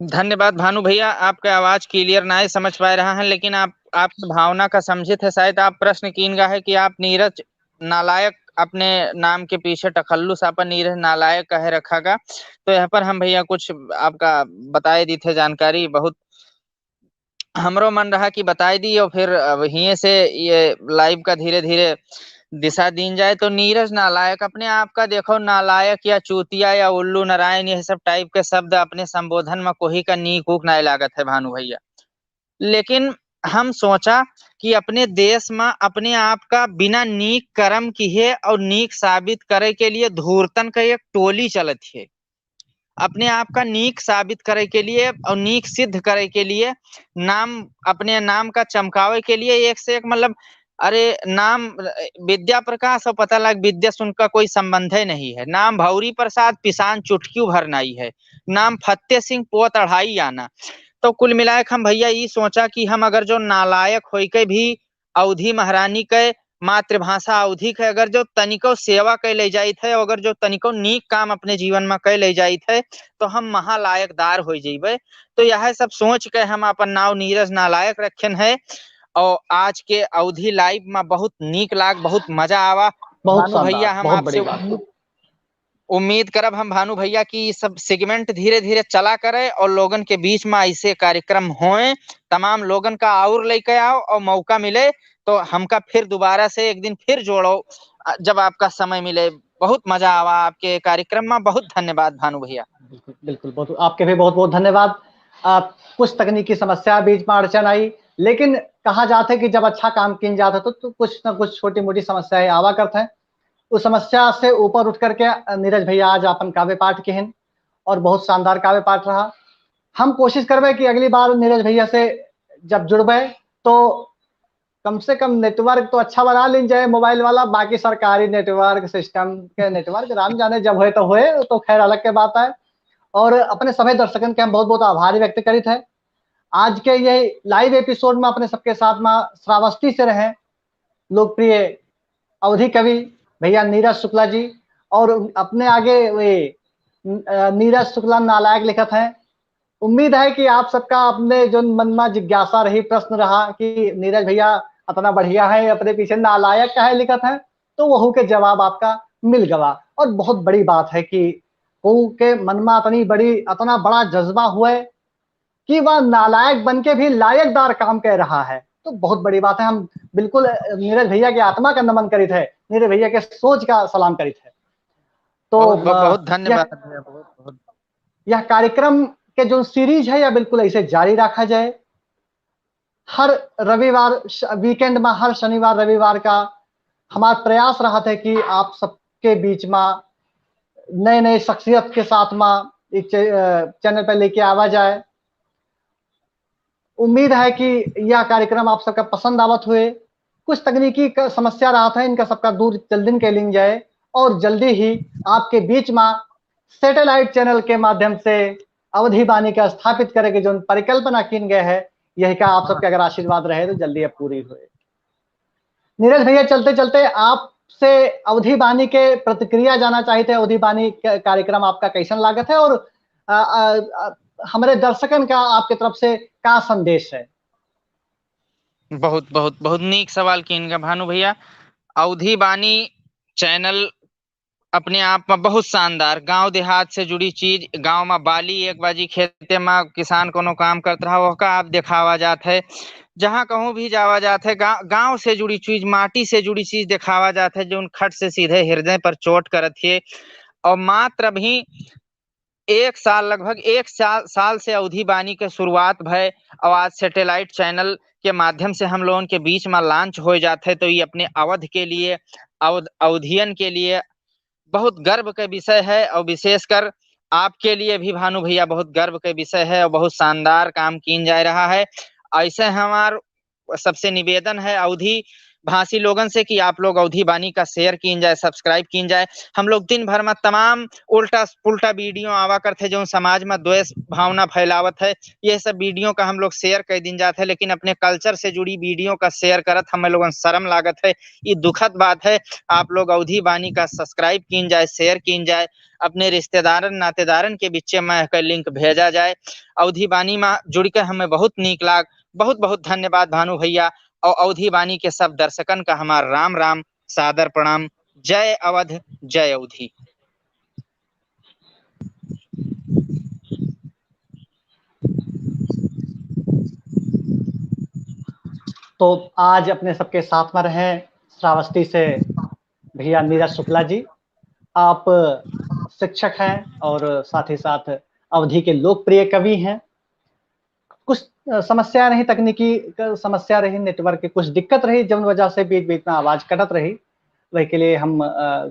धन्यवाद भानु भैया, आपका आवाज clear नाय समझ पाए रहा है, लेकिन आप, आपकी भावना का समझित है। शायद आप प्रश्न कीन गा है कि आप नीरज नालायक अपने नाम के पीछे टखल्लुस आपन नीरज नालायक कहे रखा गा। तो यहाँ पर हम भैया कुछ आपका बताए दी थे जानकारी, बहुत हमरो मन रहा कि बताए दी, और फिर अब हिये से ये live का धीरे धीरे दिशा दीन जाए। तो नीरज नालायक, अपने आप का देखो नालायक या चूतिया या उल्लू नारायण, यह सब type के शब्द अपने संबोधन में कोही का नीक ऊक नाय लागत है भानु भैया। लेकिन हम सोचा कि अपने देश में अपने आप का बिना नीक कर्म किहे और नीक साबित करे के लिए धूर्तन का एक टोली चलत है। अपने आप का नीक साबित करे के लिए और नीक सिद्ध करे के लिए, नाम, अपने नाम का चमकावे के लिए एक से एक, मतलब, अरे, नाम, विद्या प्रकाश और पता लग विद्या से उनका कोई संबंध ही नहीं है। नाम भौरी प्रसाद पिसान चुटकियों भर नाई है। नाम फत्ते सिंह पोत अढ़ाई आना। तो कुल मिलाए के हम भैया ई सोचा कि हम अगर जो नालायक होई के भी अवधी महारानी के मातृभाषा अवधी के अगर जो तनिको सेवा कै ले जाइत है, अगर जो तनिको नीक काम अपने जीवन में कै ले जाइत है, तो हम महालायकदार हो जइबे। तो यह सब सोच के हम अपन नाव नीरज नालायक रखेन है। और आज के अवधी live में बहुत नीक लाग, बहुत मजा आवा। बहुत भानु शानदार, भैया, हम बहुत आपसे बड़ी बात। उम्मीद, उम्मीद करब हम भानु भैया कि ई सब segment धीरे-धीरे चला करे और लोगन के बीच में ऐसे कार्यक्रम होएं, तमाम लोगन का और लेके आओ और मौका मिले तो हमका फिर दोबारा से एक दिन फिर जोड़ो, अ, जब आपका समय मिले। बहुत मजा आवा आपके कार्यक्रम में। बहुत धन्यवाद भानु भैया। बिल्कुल, बिल्कुल, बहुत, आपके भी बहुत-बहुत धन्यवाद। आ, कुछ तकनीकी समस्या बीच में अड़चन आई, लेकिन कहा जात है कि जब अच्छा काम कीन जात है तो, तो कुछ ना कुछ छोटी-मोटी समस्याएं आवा करत हैं। उस समस्या से ऊपर उठ करके, अ, नीरज भैया आज अपन काव्य पाठ किहिन और बहुत शानदार काव्य पाठ रहा। हम कोशिश करबे कि अगली बार नीरज भैया से जब जुड़बे तो कम से कम network तो अच्छा बना लीन जाए mobile वाला, बाकी सरकारी network system के network राम जाने जब होए तो होए, तो खैर अलग के बात है। और अपने सभी दर्शकन के हम बहुत बहुत आभार व्यक्त करित है। आज के ये live episode में अपने सबके साथ में श्रावस्ती से रहे लोकप्रिय अवधी कवि भैया नीरज शुक्ला जी, और अपने आगे वे, अ, नीरज शुक्ला नालायक लिखत हैं। उम्मीद है कि आप सबका अपने जो मन में जिज्ञासा रही, प्रश्न रहा कि नीरज भैया अतना बढ़िया है, अपने पीछे नालायक काहे लिखत हैं, तो वहू के जवाब आपका मिल गवा। और बहुत बड़ी बात है कि कोहू के मन में अतनी बड़ी, अतना बड़ा जज्बा हुए कि वह नालायक बन के भी लायकदार काम कर रहा है, तो बहुत बड़ी बात है। हम बिल्कुल, अ, नीरज भैया के आत्मा का नमन करित है, नीरज भैया के सोच का सलाम करित है। तो, बहुत, बहुत, अ, बहुत धन्यवाद यह, भैया, बहुत, बहुत। यह कार्यक्रम के जो series है, यह बिल्कुल ऐसे जारी रखा जाए। हर रविवार, श-, weekend में हर शनिवार, रविवार का हमार प्रयास रहत है कि आप सबके बीच में नए, नए शख्सियत के साथ में एक चे-, अ, channel पे लेके आवा जाए। उम्मीद है कि यह कार्यक्रम आप सबका पसंद आवत हुए। कुछ तकनीकी क-, समस्या रहत है, इनका सबका दूर जल्दी के लीन जाए और जल्दी ही आपके बीच में satellite channel के माध्यम से अवधी बानी का स्थापित करे के जोन परिकल्पना कीन गए है, यही का आप सबके अगर आशीर्वाद रहे तो जल्दी अब पूरी हुए। नीरज भैया, चलते चलते आपसे अवधी बानी के प्रतिक्रिया जाना चाहित है, अवधी बानी क-, कार्यक्रम आपका कैसन लागत है और, अ, अ, अ, हमरे दर्शकन का आपके तरफ से का संदेश है? बहुत, बहुत, बहुत नीक सवाल कीन गए भानु भैया। अवधी बानी channel अपने आप में बहुत शानदार, गांव देहात से जुड़ी चीज, गांव में बाली एक बाजी खेते में किसान कोनो काम करत रहा, ओहका आप देखावा जात है। जहां कहूं भी जावा जात है, गा-, गांव से जुड़ी चीज, माटी से जुड़ी चीज देखावा जात है, जो उन खट से सीधे हृदय पर चोट करत है। और मात्र अभी एक साल, लगभग एक साल, साल से अवधी बानी के शुरुआत भय और आज satellite channel के माध्यम से हम लोगन के बीच में launch हो जात है, तो ये अपने अवध के लिए, अवध, अवधियन के लिए बहुत गर्व के विषय है और विशेषकर आपके लिए भी भानु भैया बहुत गर्व के विषय है और बहुत शानदार काम कीन जा रहा है। ऐसे हमार सबसे निवेदन है अवधी भाषी लोगन से कि आप लोग अवधी बानी का share कीन जाए, subscribe कीन जाए। हम लोग दिन भर में तमाम उल्टा पुल्टा video आवा करत है, जो समाज में द्वेष भावना फैलावत है, ये सब video का हम लोग share कर दीन जात है, लेकिन अपने culture से जुड़ी video का share करत हमें लोगन शर्म लागत है। ये दुखद बात है। आप लोग अवधी बानी का subscribe कीन जाए, share कीन जाए, अपने रिश्तेदारन नातेदारन के बीचे में एकर link भेजा जाए। अवधी बानी में जुड़ के हमें बहुत नीक लाग। बहुत बहुत धन्यवाद भानु भैया और अवधी बानी के सब दर्शकन का हमार राम राम, सादर प्रणाम। जय अवध, जय अवधी। तो आज अपने सबके साथ में रहे श्रावस्ती से भैया नीरज शुक्ला जी, आप शिक्षक हैं और साथ ही साथ अवधी के लोकप्रिय कवि हैं। कुछ, अ, समस्या रही, तकनीकी क-, समस्या रही, network की कुछ दिक्कत रही, जौन वजह से बीच-बीच में आवाज कटत रही। वही के लिए हम, अ,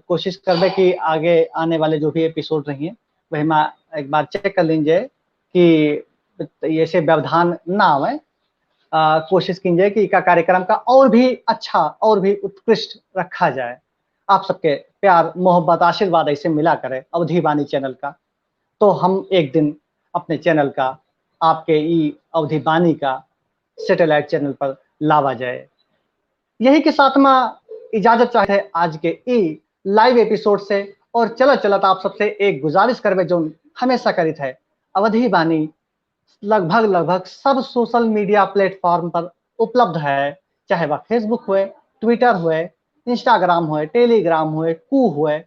कोशिश करबे कि आगे आने वाले जो भी episode रही हैं, वही में एक बार check कर लीजिए कि ऐसे व्यवधान ना आवे। अ, कोशिश कीजिए कि इका कार्यक्रम का और भी अच्छा, और भी उत्कृष्ट रखा जाए। आप सबके प्यार, मोहब्बत, आशीर्वाद ऐसे मिला करे अवधी बानी channel का, तो हम एक दिन अपने channel का, आपके ई अवधी बानी का satellite channel पर लावा जाए। यही के साथ में इजाजत चाहते हैं आज के ई live episode से। और चलत चलत आप सबसे एक गुजारिश करबे, जो हमेशा करित है, अवधी बानी लगभग, लगभग सब social media platform पर उपलब्ध है, चाहे वह Facebook होए, Twitter होए, Instagram होए, Telegram होए, कू होए,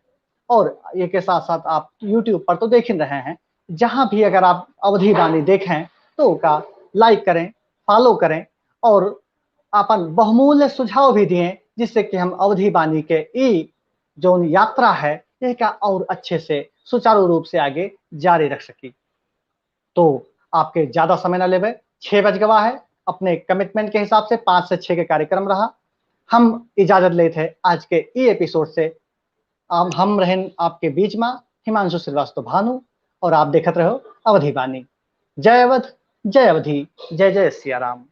और ये के साथ साथ आप YouTube पर तो देख ही रहे हैं। जहाँ भी अगर आप अवधी बानी देखें तो ओका like करें, follow करें और अपन बहुमूल्य सुझाव भी दिए, जिससे कि हम अवधी बानी के ई जौन यात्रा है, एका और अच्छे से सुचारू रूप से आगे जारी रख सकी। तो आपके ज्यादा समय ना लेबे, छह बज गवा है, अपने commitment के हिसाब से पाँच से छह के कार्यक्रम रहा। हम इजाजत लेत है आज के ई episode से। हम, हम रहन आपके बीच में हिमांशु श्रीवास्तव भानु, और आप देखत रहो अवधी बानी। जय अवध, जय अवधी, जय जय सिया राम।